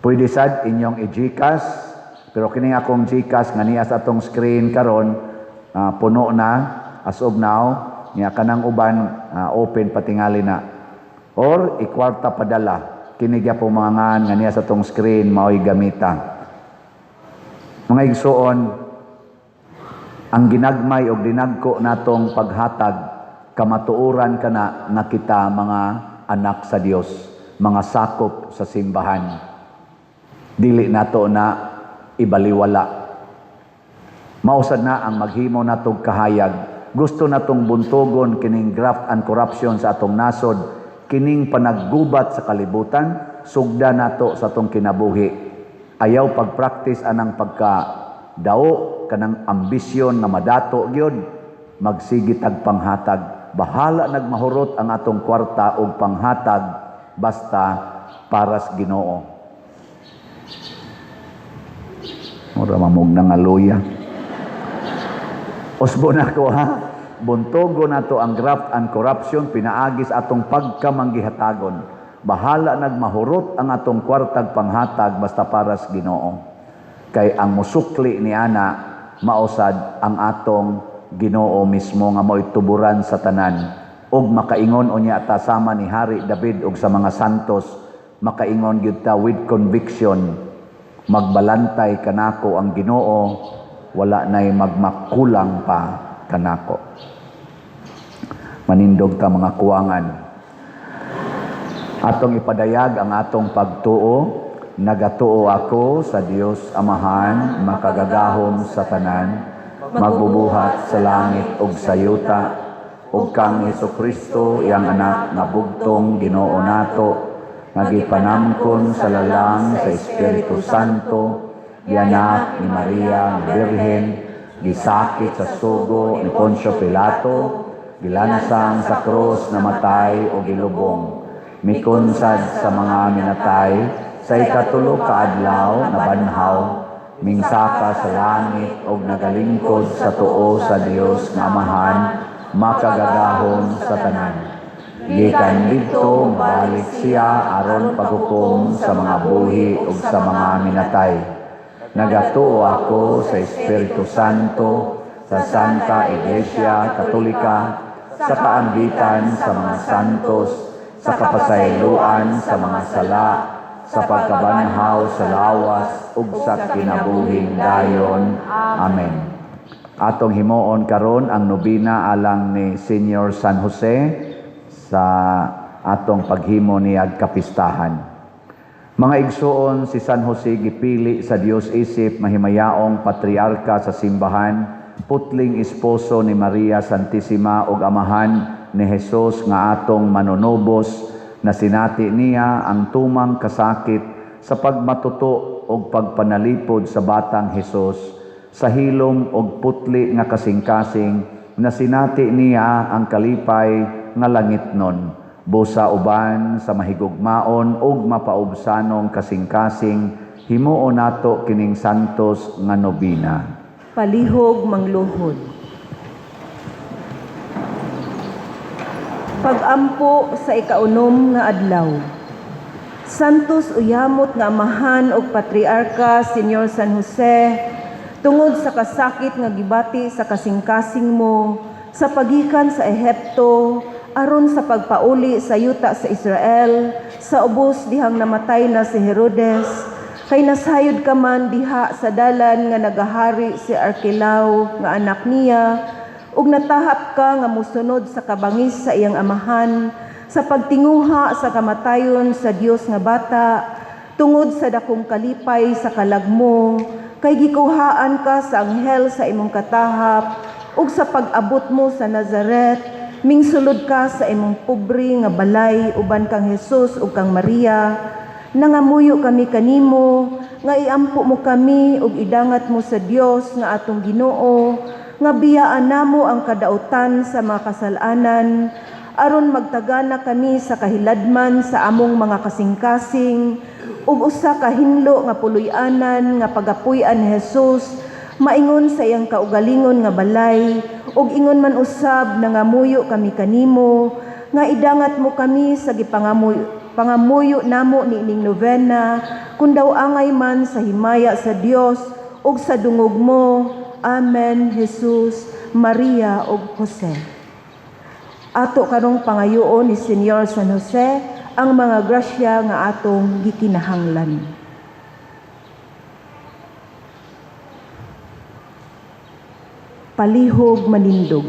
Pwede sad inyong i-GCash, pero kini akong GCash nga niya sa atong screen karon puno na as of now, niya kanang uban open patingali na. Or ikwarta padala. Kini gyapon mga ngan nga niya sa atong screen mao'y gamita. Mga igsuon, ang ginagmay og dinagko natong paghatag, kamatuoran kana nga kita mga anak sa Dios, mga sakop sa simbahan. Dili nato na ibaliwala. Mausad na ang maghimo natong kahayag. Gusto natong buntugon kining graft and corruption sa atong nasod, kining panaggubat sa kalibutan, sugda nato sa atong kinabuhi. Ayaw pagpractice anang pagka dao kanang ambisyon nga madato gyud, magsige tag panghatag. Bahala nagmahurot ang atong kwarta og panghatag basta paras Ginoo. Mura mamog na nga luya. Usbo na ko ha. Buntogo na to ang graft and corruption pinaagis atong pagkamanggihatagon. Bahala nagmahurot ang atong kwartag panghatag basta paras Ginoo. Kay ang musukli ni ana mausad ang atong Ginoo mismo nga mao'y tuburan sa tanan. Og makaingon unya ta sama ni Hari David og sa mga santos, makaingon gyud ta with conviction, magbalantay kanako ang Ginoo, wala nay magmakulang pa kanako. Manindog ta, mga kuwangan. Atong ipadayag ang atong pagtuo. Nagatuo ako sa Dios Amahan, makagagahom sa tanan, magbubuhat sa langit ug sa yuta, ug kang Hesukristo, iyang anak nga bugtong Ginoo nato, nga gipanamkon sa lalang sa Espiritu Santo, gianak ni Maria nga Birhen, gisakit sa sugo ni Poncio Pilato, gilansang sa krus, namatay o gilubong, mikunsad sa mga minatay, sa ikatulo ka adlaw nabanhaw, mingsaka sa langit og nagalingkod sa tuo sa Dios nga Amahan, makagagahom sa tanan. Gikan didto balik siya aron paghukom sa mga buhi ug sa mga minatay. Nagatuo ako sa Espiritu Santo, sa Santa Iglesia Katolika, sa kaambitan sa mga santos, sa kapasayloan sa mga sala, sa pagkabanhaw sa lawas ug sa kinabuhing dayon. Amen. Atong himuon karon ang nobina alang ni Senior San Jose sa atong paghimo niyag kapistahan. Mga igsuon, si San Jose gipili sa Dios isip mahimayaong patriarka sa simbahan, putling esposo ni Maria Santissima ug amahan ni Jesus nga atong manunubos, na sinati niya ang tumang kasakit sa pagmatuto. og pagpanalipod sa batang Hesus sa hilom og putli nga kasing-kasing, nasinati niya ang kalipay nga langitnon. Busa uban sa mahigugmaon ug mapaubsanong kasing-kasing, himuon nato kining santos nga nobina. Palihog mangluhod. Pagampo sa ikaunom nga adlaw. Santos uyamot nga amahan og patriarka Senyor San Jose, tungod sa kasakit nga gibati sa kasing-kasing mo sa pagikan sa Ehipto aron sa pagpauli sa yuta sa Israel sa ubos dihang namatay na si Herodes, kay nasayod ka man diha sa dalan nga nagahari si Arkelao nga anak niya, ug natahap ka nga mosunod sa kabangis sa iyang amahan sa pagtinguha sa kamatayon sa Dios nga bata. Tungod sa dakong kalipay sa kalag mo kay gikuhaan ka sa anghel sa imong katahap, ug sa pag-abot mo sa Nazaret mingsulod ka sa imong pobre nga balay uban kang Hesus ug kang Maria. Nangamuyo kami kanimo nga iampo mo kami ug idangat mo sa Dios nga atong Ginoo, nga biyaan namo ang kadautan sa mga kasalanan aron magtagana kami sa kahiladman sa among mga kasing-kasing ug usa ka hinlo nga puloy-anan nga pagapuy-an ni Hesus maingon sa iyang kaugalingon nga balay. Ug ingon man usab nangamuyo kami kanimo nga idangat mo kami sa gipangamuyo pangamuyo namo niining novena, kun daw angay man sa himaya sa Dios ug sa dungog mo. Amen. Jesus, Maria ug Jose. Ato karong pangayoon ni Senyor San Jose ang mga grasya nga atong gikinahanglan. Palihog manindog.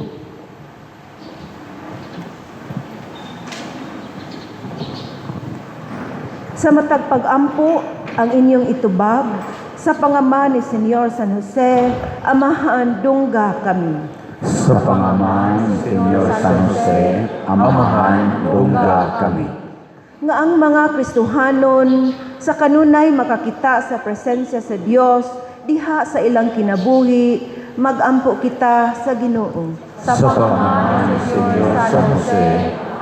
Sa matag pag-ampo ang inyong itubag sa pangama ni Senyor San Jose, Amahan, dungga kami. Sa pangama ni Senyor San Jose, Amahan, dungga kami. Nga ang mga Kristohanon sa kanunay makakita sa presensya sa Dios diha sa ilang kinabuhi, magampo kita sa Ginoo. Sa pangama ni Senyor San Jose,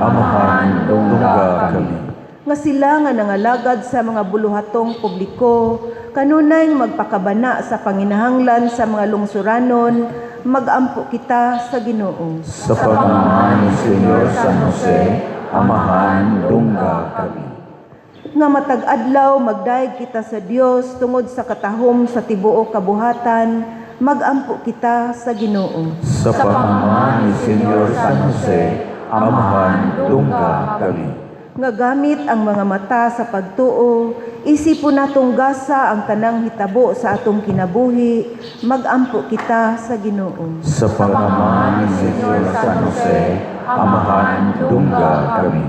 Amahan, dungga kami. Nga sila nga nangalagad sa mga buluhatong publiko, kanunay magpakabana sa panginahanglan sa mga lungsuranon, magampo kita sa Ginoo. Sa pangama ni Senyor San Jose, Amahan, dungga kami. Nga matag adlaw magdayeg kita sa Dios tungod sa katahom sa tibuok kabuhatan, magampo kita sa Ginoo. Sa pangama ni Senyor San Jose, Amahan, dungga kami. Nga gamit ang mga mata sa pagtuo, isipon natong gasa ang tanang hitabo sa atong kinabuhi, magampo kita sa Ginoo. Sa pangama ni Senyor San Jose, Amahan, dungga kami.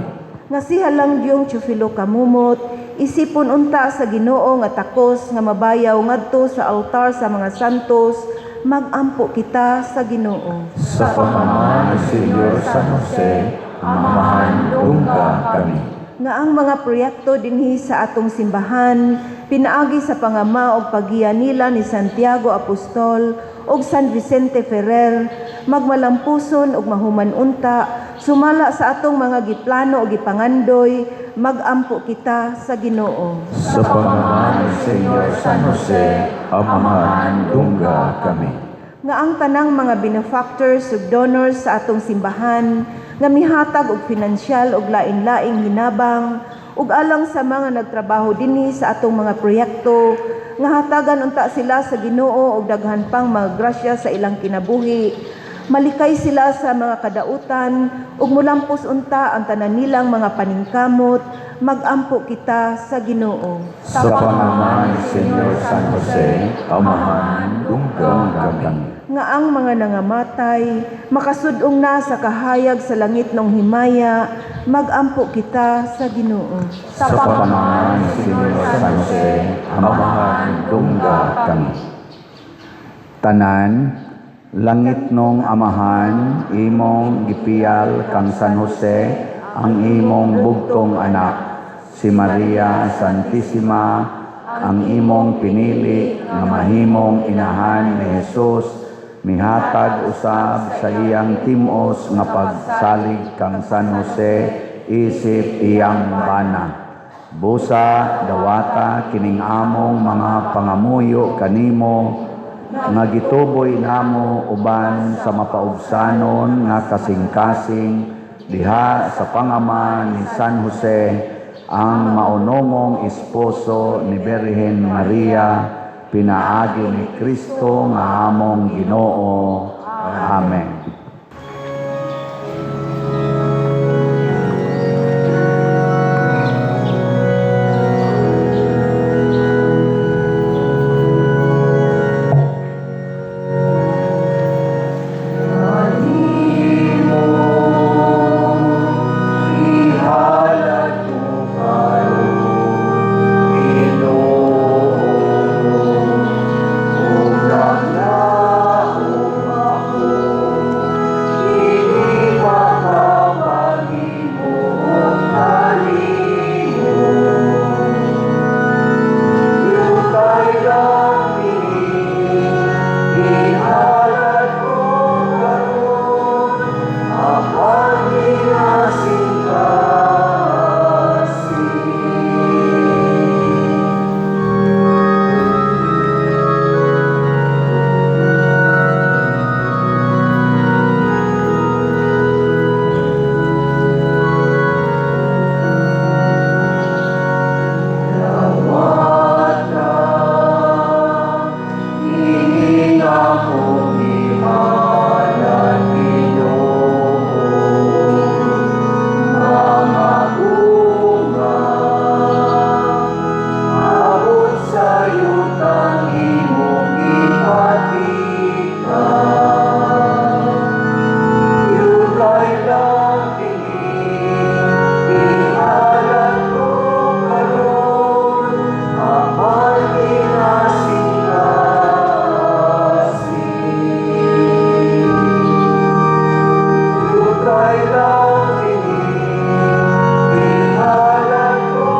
Nga sihalang Diyong Teofilo Kamumot, isipon unta sa Ginoo nga takos nga mabayaw ngadto sa altar sa mga santos, magampo kita sa Ginoo. Sa pangama ni Senyor San Jose, Amahan, dungga kami. Nga ang mga proyekto dinhi sa atong simbahan pinaagi sa pangama og paggiya nila ni Santiago Apostol ug San Vicente Ferrer magmalampuson ug mahuman unta sumala sa atong mga giplano ug gipangandoy, magampo kita sa Ginoo. Sa pangama ni Senyor San Jose, Amahan, dungga kami. Nga ang tanang mga benefactors ug donors sa atong simbahan nga mihatag og finansyal ug lain-laing hinabang, ug alang sa mga nagtrabaho dinhi sa atong mga proyekto, nga hatagan unta sila sa Ginoo og daghan pang mga grasya sa ilang kinabuhi, malikay sila sa mga kadautan ug mulampos unta ang tanan nilang mga paningkamot, magampo kita sa Ginoo. Sa pangama ni Senyor San Jose, Amahan, dungga kami. Nga ang mga nangamatay makasudong na sa kahayag sa langit ng himaya, magampo kita sa Ginoo. Sa pangama ni Senyor San Jose, Amahan, dungga kami. Tanan, langit nong Amahan, imong gipiyal kang San Jose, ang imong bugtong anak, si Maria Santissima, ang imong pinili nga mahimong inahan ni Jesus, mihatag usab sa iyang timos nga pagsalig kang San Jose isip iyang bana. Busa dawata kining among mga pangamuyo kanimo nga gituboy namo uban sa mapaubsanon nga kasing-kasing diha sa pangama ni San Jose, ang maunongong esposo ni Birhen Maria, pinaagi ni Kristo nga among Ginoo. Amen. Ihalad ko karon, Ginoo, ug naglaom ako, dili makapaghimo kanimo. Yutay lang kini, ihalad ko karon, apan ginasingkasing. Dawata, ini akong ihalad, Ginoo, mga bunga, abot sa yutang imong gipatikan. Yutay lang kini, ihalad ko karon, apan ginasingkasing. Yutay lang kini, ihalad ko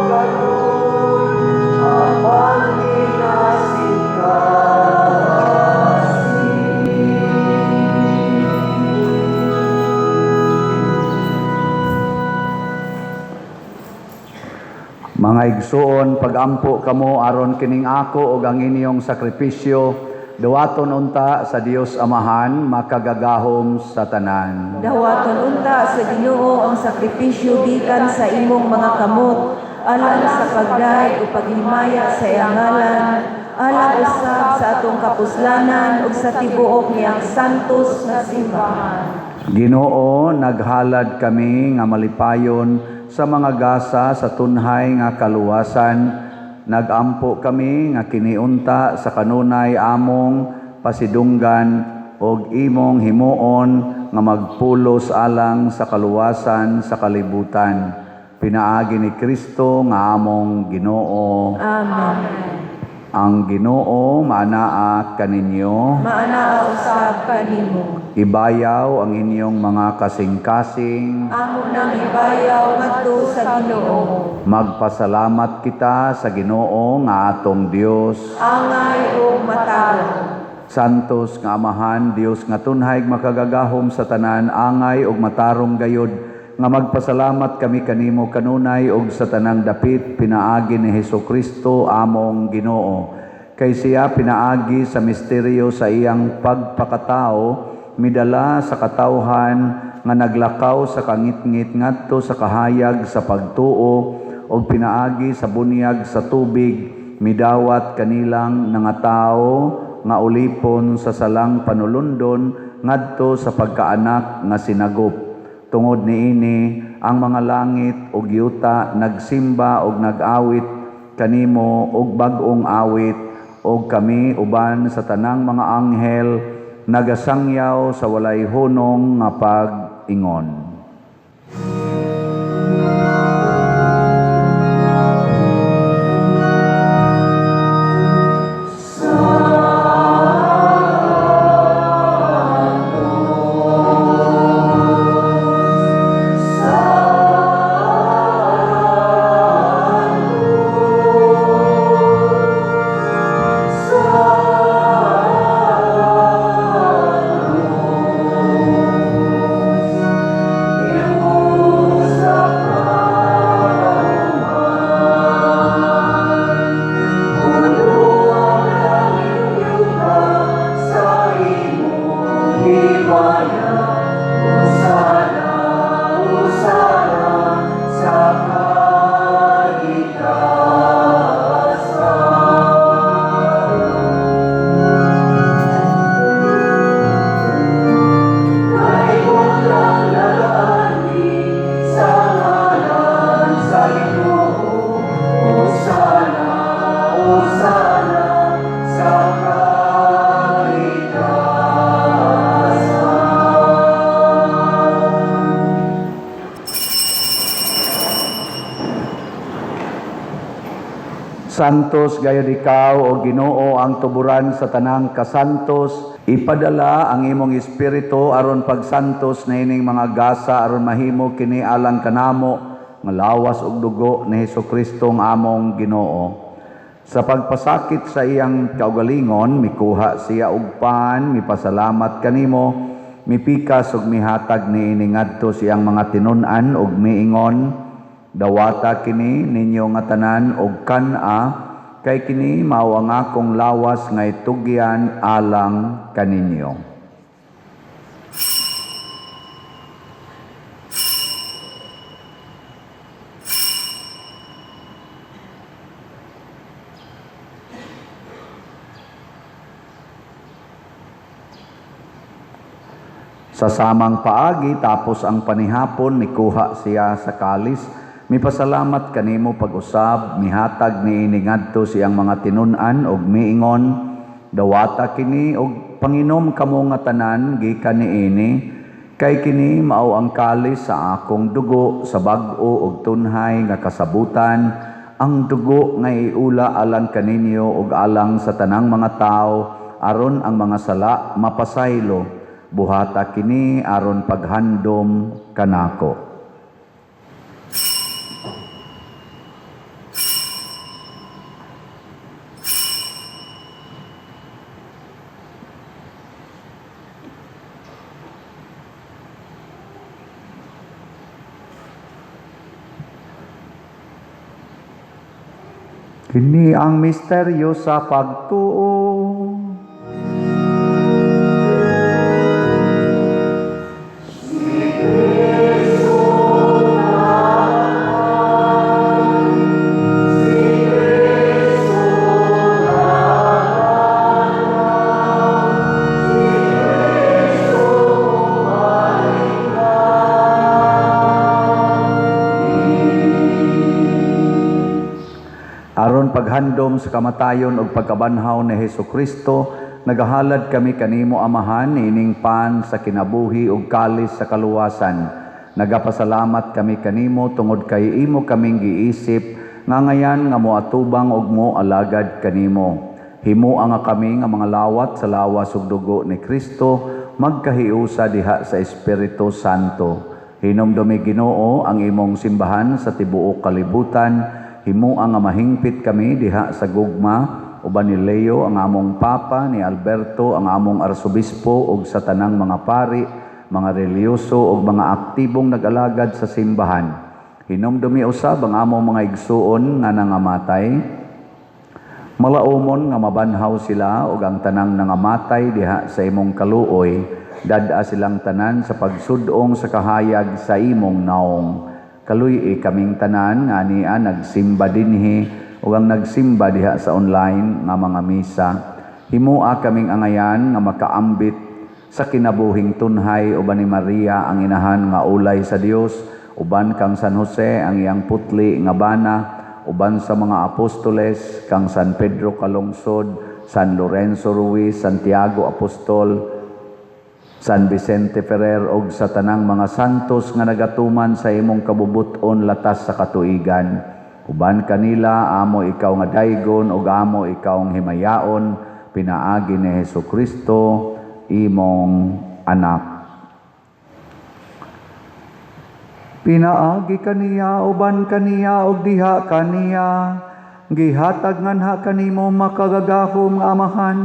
karon, apan ginasingkasing. Mga igsuon, pagampo kamo aron kining ako ug ang inyong sakripisyo dawaton unta sa Dios Amahan makagagahom sa tanan. Dawaton unta sa Ginoo ang sakripisyo gikan sa imong mga kamot alang sa pagdayeg ug paghimaya sa iyang ngalan, alang usab sa atong kapuslanan ug sa tibuok niyang santos nga simbahan. Ginoo, naghalad kami nga malipayon sa mga gasa sa tunhay nga kaluwasan. Nagampo kami nga kiniunta sa kanunay among pasidunggan og imong himuon nga magpulos alang sa kaluwasan sa kalibutan. Pinaagi ni Kristo nga among Ginoo. Amen. Ang Ginoo maanaa kaninyo. Maanaa usab kanimo. Ibayaw ang inyong mga kasing-kasing. Amo nang ibayaw ngadto sa Ginoo. Magpasalamat kita sa Ginoo nga atong Dios. Angay ug matarong. Santos nga Amahan, Dios nga tunhay makagagahom sa tanan, angay ug matarong gayod nga magpasalamat kami kanimo kanunay ug sa tanang dapit pinaagi ni Hesus Kristo among Ginoo. Kay siya pinaagi sa misteryo sa iyang pagpakatao, midala sa katawhan nga naglakaw sa kangitngit ngadto sa kahayag sa pagtuo ug pinaagi sa bunyag sa tubig midawat kanilang nangatao nga ulipon sa salang panulundon ngadto sa pagkaanak nga sinagop. Tungod niini ang mga langit ug yuta nagsimba ug nag-awit kanimo og bag-ong awit, ug kami uban sa tanang mga anghel nagasangyaw sa walay hunong nga pag-ingon. Santos gayud ikaw, O Ginoo, ang tuburan sa tanang kasantos. Ipadala ang imong espiritu aron pagsantos na ining mga gasa aron mahimo kini alang kanamo nga lawas ug dugo ni Hesukristo nga among Ginoo. Sa pagpasakit sa iyang kaugalingon, mikuha siya og pan, mipasalamat kanimo, mipikas ug mihatag niini ngadto sa iyang mga tinun-an ug miingon, "Dawata kini ninyo nga tanan og kan-a, kay kini mao ang akong lawas nga itugyan alang kaninyo." Sa samang paagi, tapos ang panihapon, mikuha siya sa kalis, mipasalamat kanimo pag-usab, mihatag niini ngadto sa iyang mga tinun-an og miingon, "Dawata kini og panginom kamo nga tanan gikan niini, kay kini mao ang kalis sa akong dugo sa bag-o og tunhay nga kasabutan, ang dugo nga iula alang kaninyo ug alang sa tanang mga tawo aron ang mga sala mapasaylo. Buhata kini aron paghandom kanako." Kini ang misteryo sa pagtuo. Aron paghandom sa kamatayon ug pagkabanhaw ni Hesukristo, nagahalad kami kanimo, Amahan, niining pan sa kinabuhi ug kalis sa kaluwasan. Nagapasalamat kami kanimo tungod kay imo kaming giisip nga ngayan nga moatubang ug moalagad kanimo. Himoa nga kami nga mga lawat sa lawas ug dugo ni Kristo magkahiusa diha sa Espiritu Santo. Hinumdumi, Ginoo, ang imong simbahan sa tibuok kalibutan. Himoa nga mahingpit kami diha sa gugma uban ni Leo ang among Papa, ni Alberto ang among Arsobispo ug sa tanang mga pari, mga relihiyoso ug mga aktibong nag-alagad sa simbahan. Hinumdumi usab ang among mga igsuon nga nangamatay. Malaumon nga mabanhaw sila ug ang tanang nangamatay diha sa imong kaluoy, dad-a silang tanan sa pagsud-ong sa kahayag sa imong naong. Kaluy-i kaming tanan nga ania nagsimba dinhi ug ang nagsimba diha sa online nga mga misa. Himoa kaming angayan nga makaambit sa kinabuhing tunhay uban ni Maria ang inahan nga ulay sa Dios, uban kang San Jose ang iyang putli nga bana, uban sa mga apostoles kang San Pedro Calungsod, San Lorenzo Ruiz, Santiago Apostol, San Vicente Ferrer og sa tanang mga santos nga nagatuman sa imong kabubut-on latas sa katuigan. Uban kanila amo ikaw nga daygon ug amo ikaw ang himayaon pinaagi ni Hesukristo imong anak. Pinaagi kaniya, uban kaniya ug diha kaniya, gihatag nganha kanimo makagagahom nga Amahan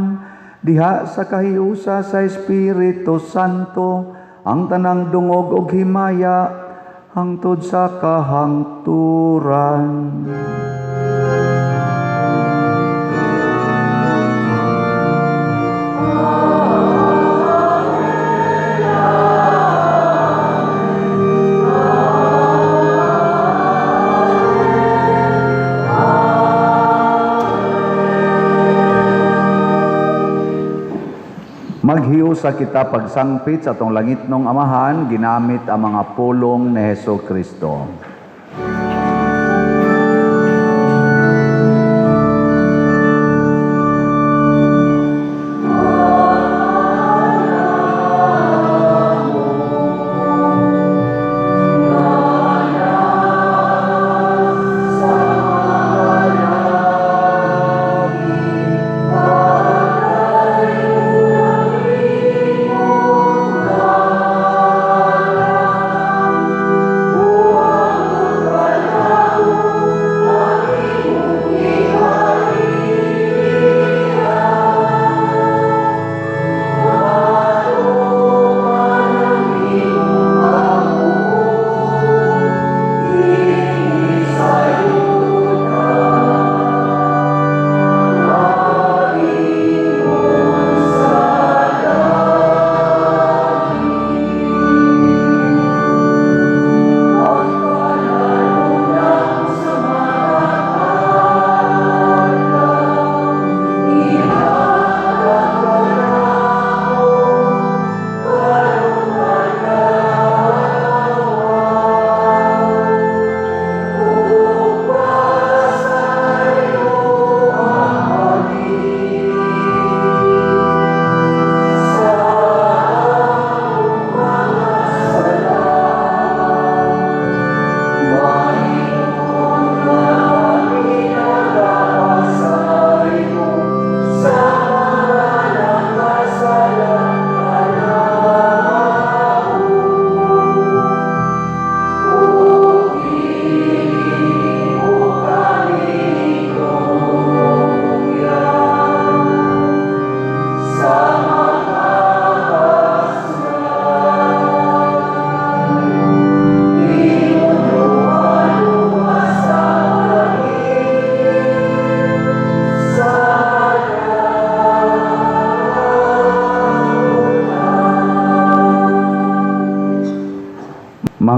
diha sa kahiusa sa Espiritu Santo ang tanang dungog ug himaya hangtod sa kahangturan. Maghiusa kita pagsangpit sa atong langitnong Amahan ginamit ang mga pulong ni Hesukristo.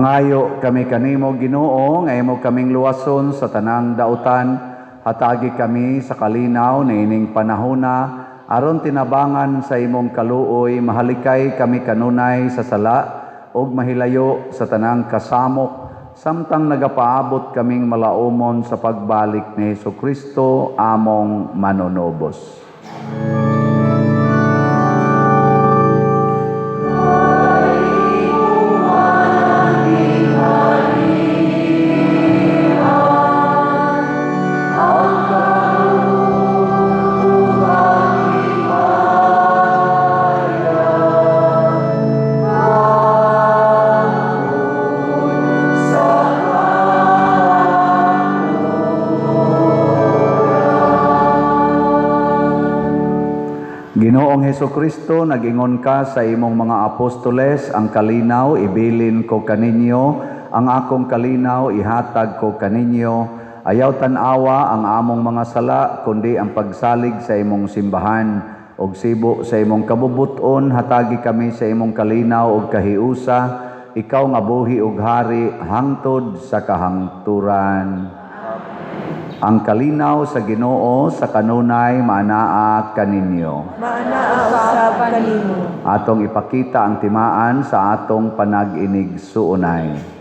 Mangayo kami kanimo, Ginoo, nga imo kaming luwason sa tanang dautan. Hatagi kami sa kalinaw niining panahona aron tinabangan sa imong kaluoy, mahalikay kami kanunay sa sala ug mahilayo sa tanang kasamok samtang nagapaabot kaming malaumon sa pagbalik ni Hesukristo among manunubos. Ginoong Hesukristo, nag-ingon ka sa imong mga apostoles, "Ang kalinaw ibilin ko kaninyo, ang akong kalinaw ihatag ko kaninyo. Ayaw tan-awa ang among mga sala, kundi ang pagsalig sa imong simbahan. Og sibo sa imong kabubuton, hatagi kami sa imong kalinaw ug kahiusa, ikaw nga buhi ug hari hangtod sa kahangturan." Ang kalinaw sa Ginoo sa kanunay maanaa kaninyo. Maanaa usab kanimo. Atong ipakita ang timaan sa atong panag-inigsuonay.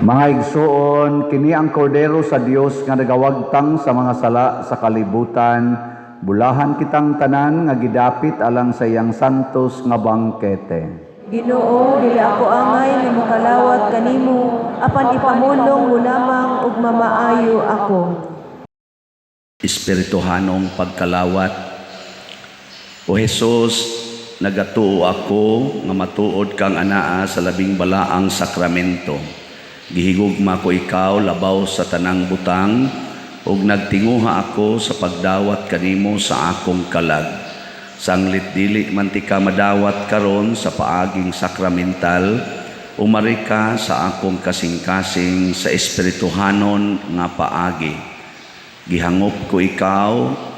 Mga igsuon, kini ang kordero sa Dios nga nagawagtang sa mga sala sa kalibutan. Bulahan kitang tanan nga gidapit alang sa iyang santos nga bangkete. Ginoo, dili ako angay nga mokalawat kanimo, apan ipamulong mo lamang ug mamaayo ako. Espirituhanong pagkalawat. O Jesus, nagatuo ako nga matuod kang anaa sa labing balaang sakramento. Gihigugma ko ikaw labaw sa tanang butang ug nagtinguha ako sa pagdawat kanimo sa akong kalag. Sanglit dili man tika madawat karon sa paaging sakramental, umari ka sa akong kasing-kasing sa espirituhanon nga paagi. Gihangop ko ikaw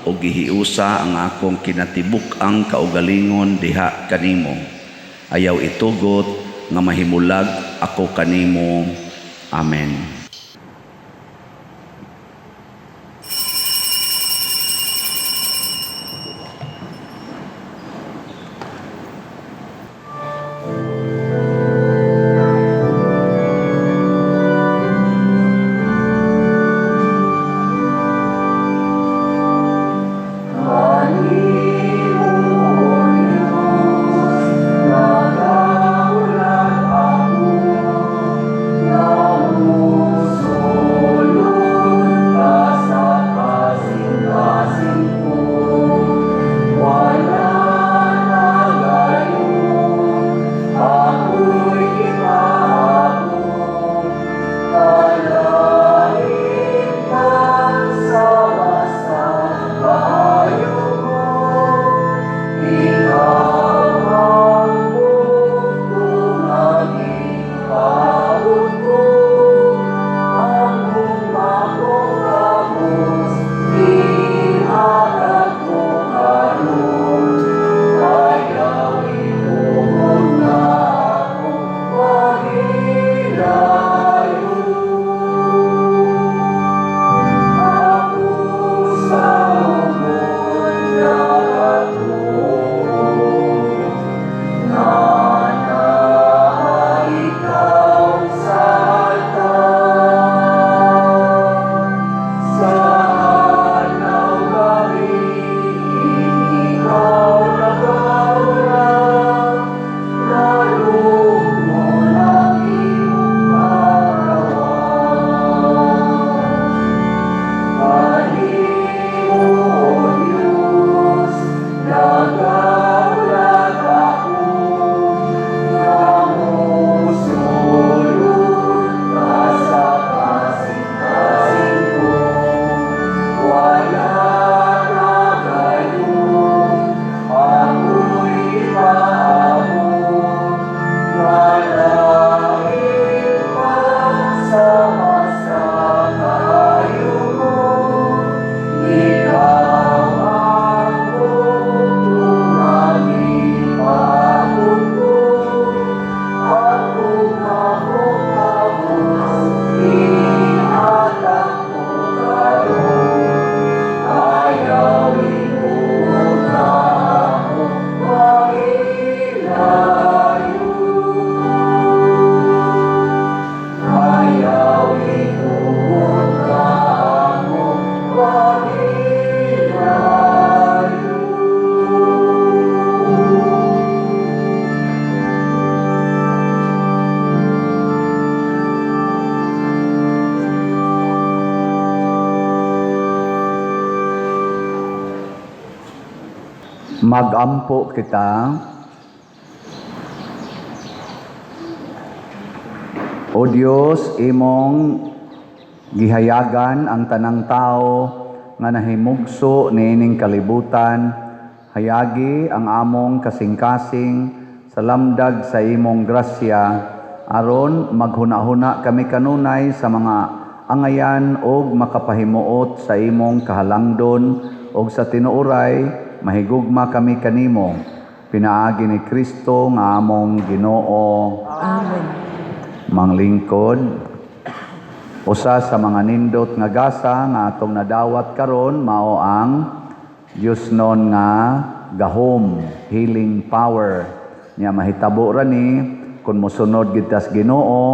o gihiusa ang akong kinatibuk-ang kaugalingon diha kanimo. Ayaw itugot nga mahimulag ako kanimo. Amen. Ani Magampo kita. O Dios, imong gihayagan ang tanang tao nga nahimugso niining kalibutan, hayagi ang among kasing-kasing sa lamdag sa imong grasya, aron maghuna-huna kami kanunay sa mga angayan og makapahimuot sa imong kahalangdon og sa tinuoray mahigugma kami kanimo, pinaagi ni Kristo nga among Ginoo. Amen. Manglingkod, usa sa mga nindot nga gasa nga atong nadawat karon mao ang Diyosnon nga gahom, healing power. Nya mahitabo ra ni kung mosunod gid ta sa Ginoo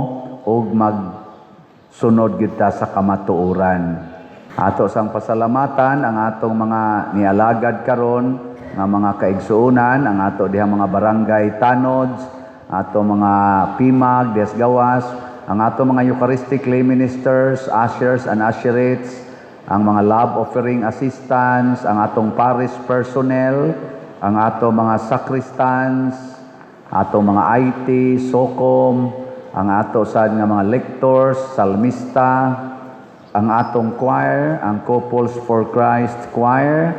ug magsunod gid ta sa kamatuoran. Ato sang pasalamatan ang atong mga nialagad karon nga mga kaigsuonan, ang ato dihang mga barangay tanods, ato mga pimag, des gawas, ang ato mga Eucharistic lay ministers, ushers and usherettes, ang mga love offering assistants, ang atong parish personnel, ang ato mga sacristans, atong mga IT, SOCOM, ang ato sad nga mga lectors, salmista, ang atong choir, ang Couples for Christ Choir,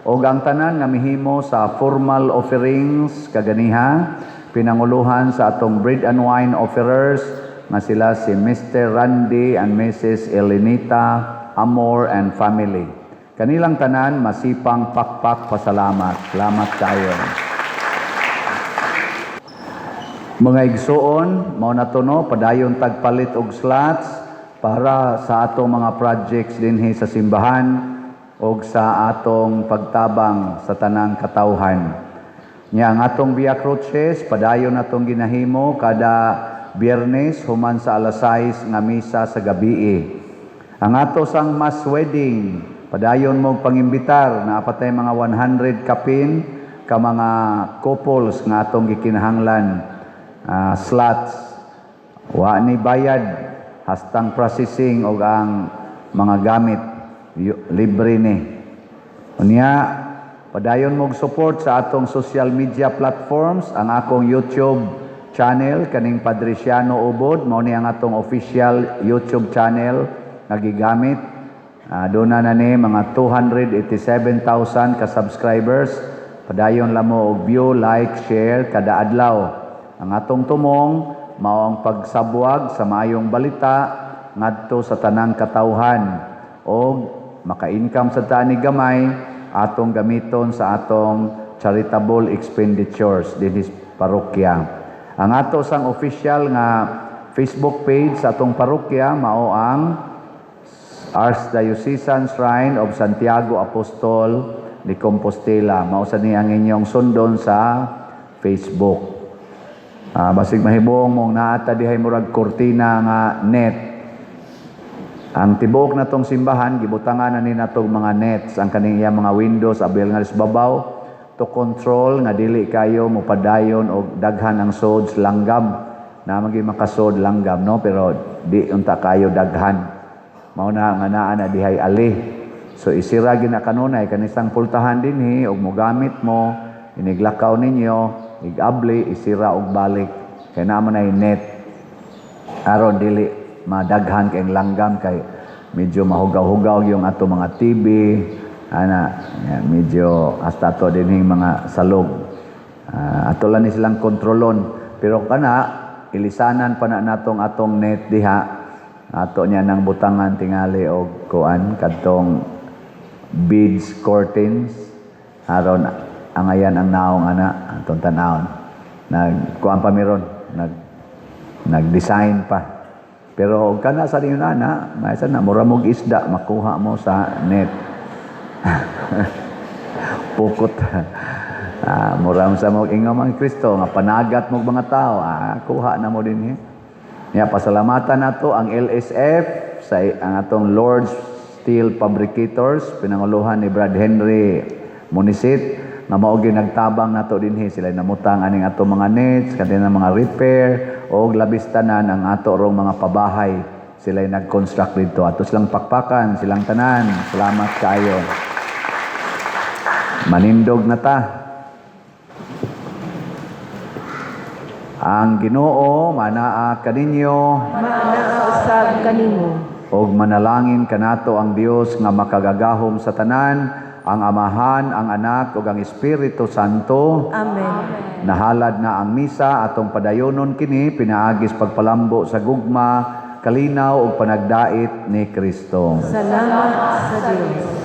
ug ang tanan nga mihimo sa formal offerings kaganiha, pinanguluhan sa atong bread and wine offerers nga sila si Mr. Randy and Mrs. Elenita Amor and family. Kanilang tanan masipang pakpak pasalamat. Salamat kayo. Mga igsuon, mao na to no, padayon tagpalit og slots para sa atong mga projects dinhi sa simbahan og sa atong pagtabang sa tanang katawhan. Nya ang atong Via Crucis padayon atong ginahimo kada Biyernes human sa alas 6 nga misa sa gabii. Ang ato sang mass wedding padayon mo pangimbitar na apatay mga 100 kapin ka mga couples nga atong gikinahanglan slots. Wa ni bayad hastang processing og ang mga gamit libre ni. Unya padayon mog support sa atong social media platforms, ang akong YouTube channel kaning Padriciano Ubod, mao ni ang atong official YouTube channel nga gigamit. Doon na ni mga 287,000 ka subscribers. Padayon lang mo og view, like, share kada adlaw. Ang atong tumong mao ang pagsabwag sa maayong balita ngadto sa tanang katawhan og maka-income sa ta ni gamay atong gamiton sa atong charitable expenditures dinhi sa parokya. Ang ato sang official nga Facebook page sa atong parokya mao ang Archdiocesan Shrine of Santiago Apostol de Compostela. Mao sa ni ang inyong sundon sa Facebook. Basig mahibong mong naata dihay murag kortina nga net. Ang tibuok na tong simbahan gibutangan na ni natong mga nets ang kaning iya mga windows abil nga babaw to control nga dili kayo mopadayon og daghan ang sods langgam. Na magi makasod langgam no, pero di unta kayo daghan. Mao na nga naa na dihay ali. So isira gina kanunay kanisang pultahan dinhi og mogamit mo iniglakaw ninyo igabli isira og balik kay naa man ay net aron dili madaghan kay langgam kay medyo mahugaw-hugaw yung ato mga TV ana yan, medyo hasta ato dinhing mga salog. Ato lang ni silang kontrolon pero kana ilisanan pa na natong atong net diha ato niya nang butangan tingali og kuan kadtong beads curtains aron angayan ang naong ana atong tan-awon. Nagkuan pa miron, nag-design pa. Pero og kana sa ninyo ana, maysa na mura mog isda makuha mo sa net. Pukot. Mura mo sa mog ingon mga Kristo nga panagat mo mga tao, kuha na mo dinhi. Nya pasalamatan nato ang LSF sa ang atong Lord's Steel Fabricators pinanguluhan ni Brad Henry Munisit nga mao gyud nagtabang nato dinhi, sila namutang aning ato mga nets kanina mga repair og labis tanan ang ato rong mga pabahay sila nag-construct didto ato silang pakpakan silang tanan. Salamat kaayo. Manindog na ta. Ang Ginoo manaa kaninyo. Maanaa usab kanimo. Og manalangin kanato ang Dios nga makagagahom sa tanan, ang Amahan, ang Anak ug ang Espiritu Santo. Amen. Nahalad na ang misa, atong padayonon kini pinaagis pagpalambo sa gugma, kalinaw ug panagdait ni Kristo. Salamat sa Dios.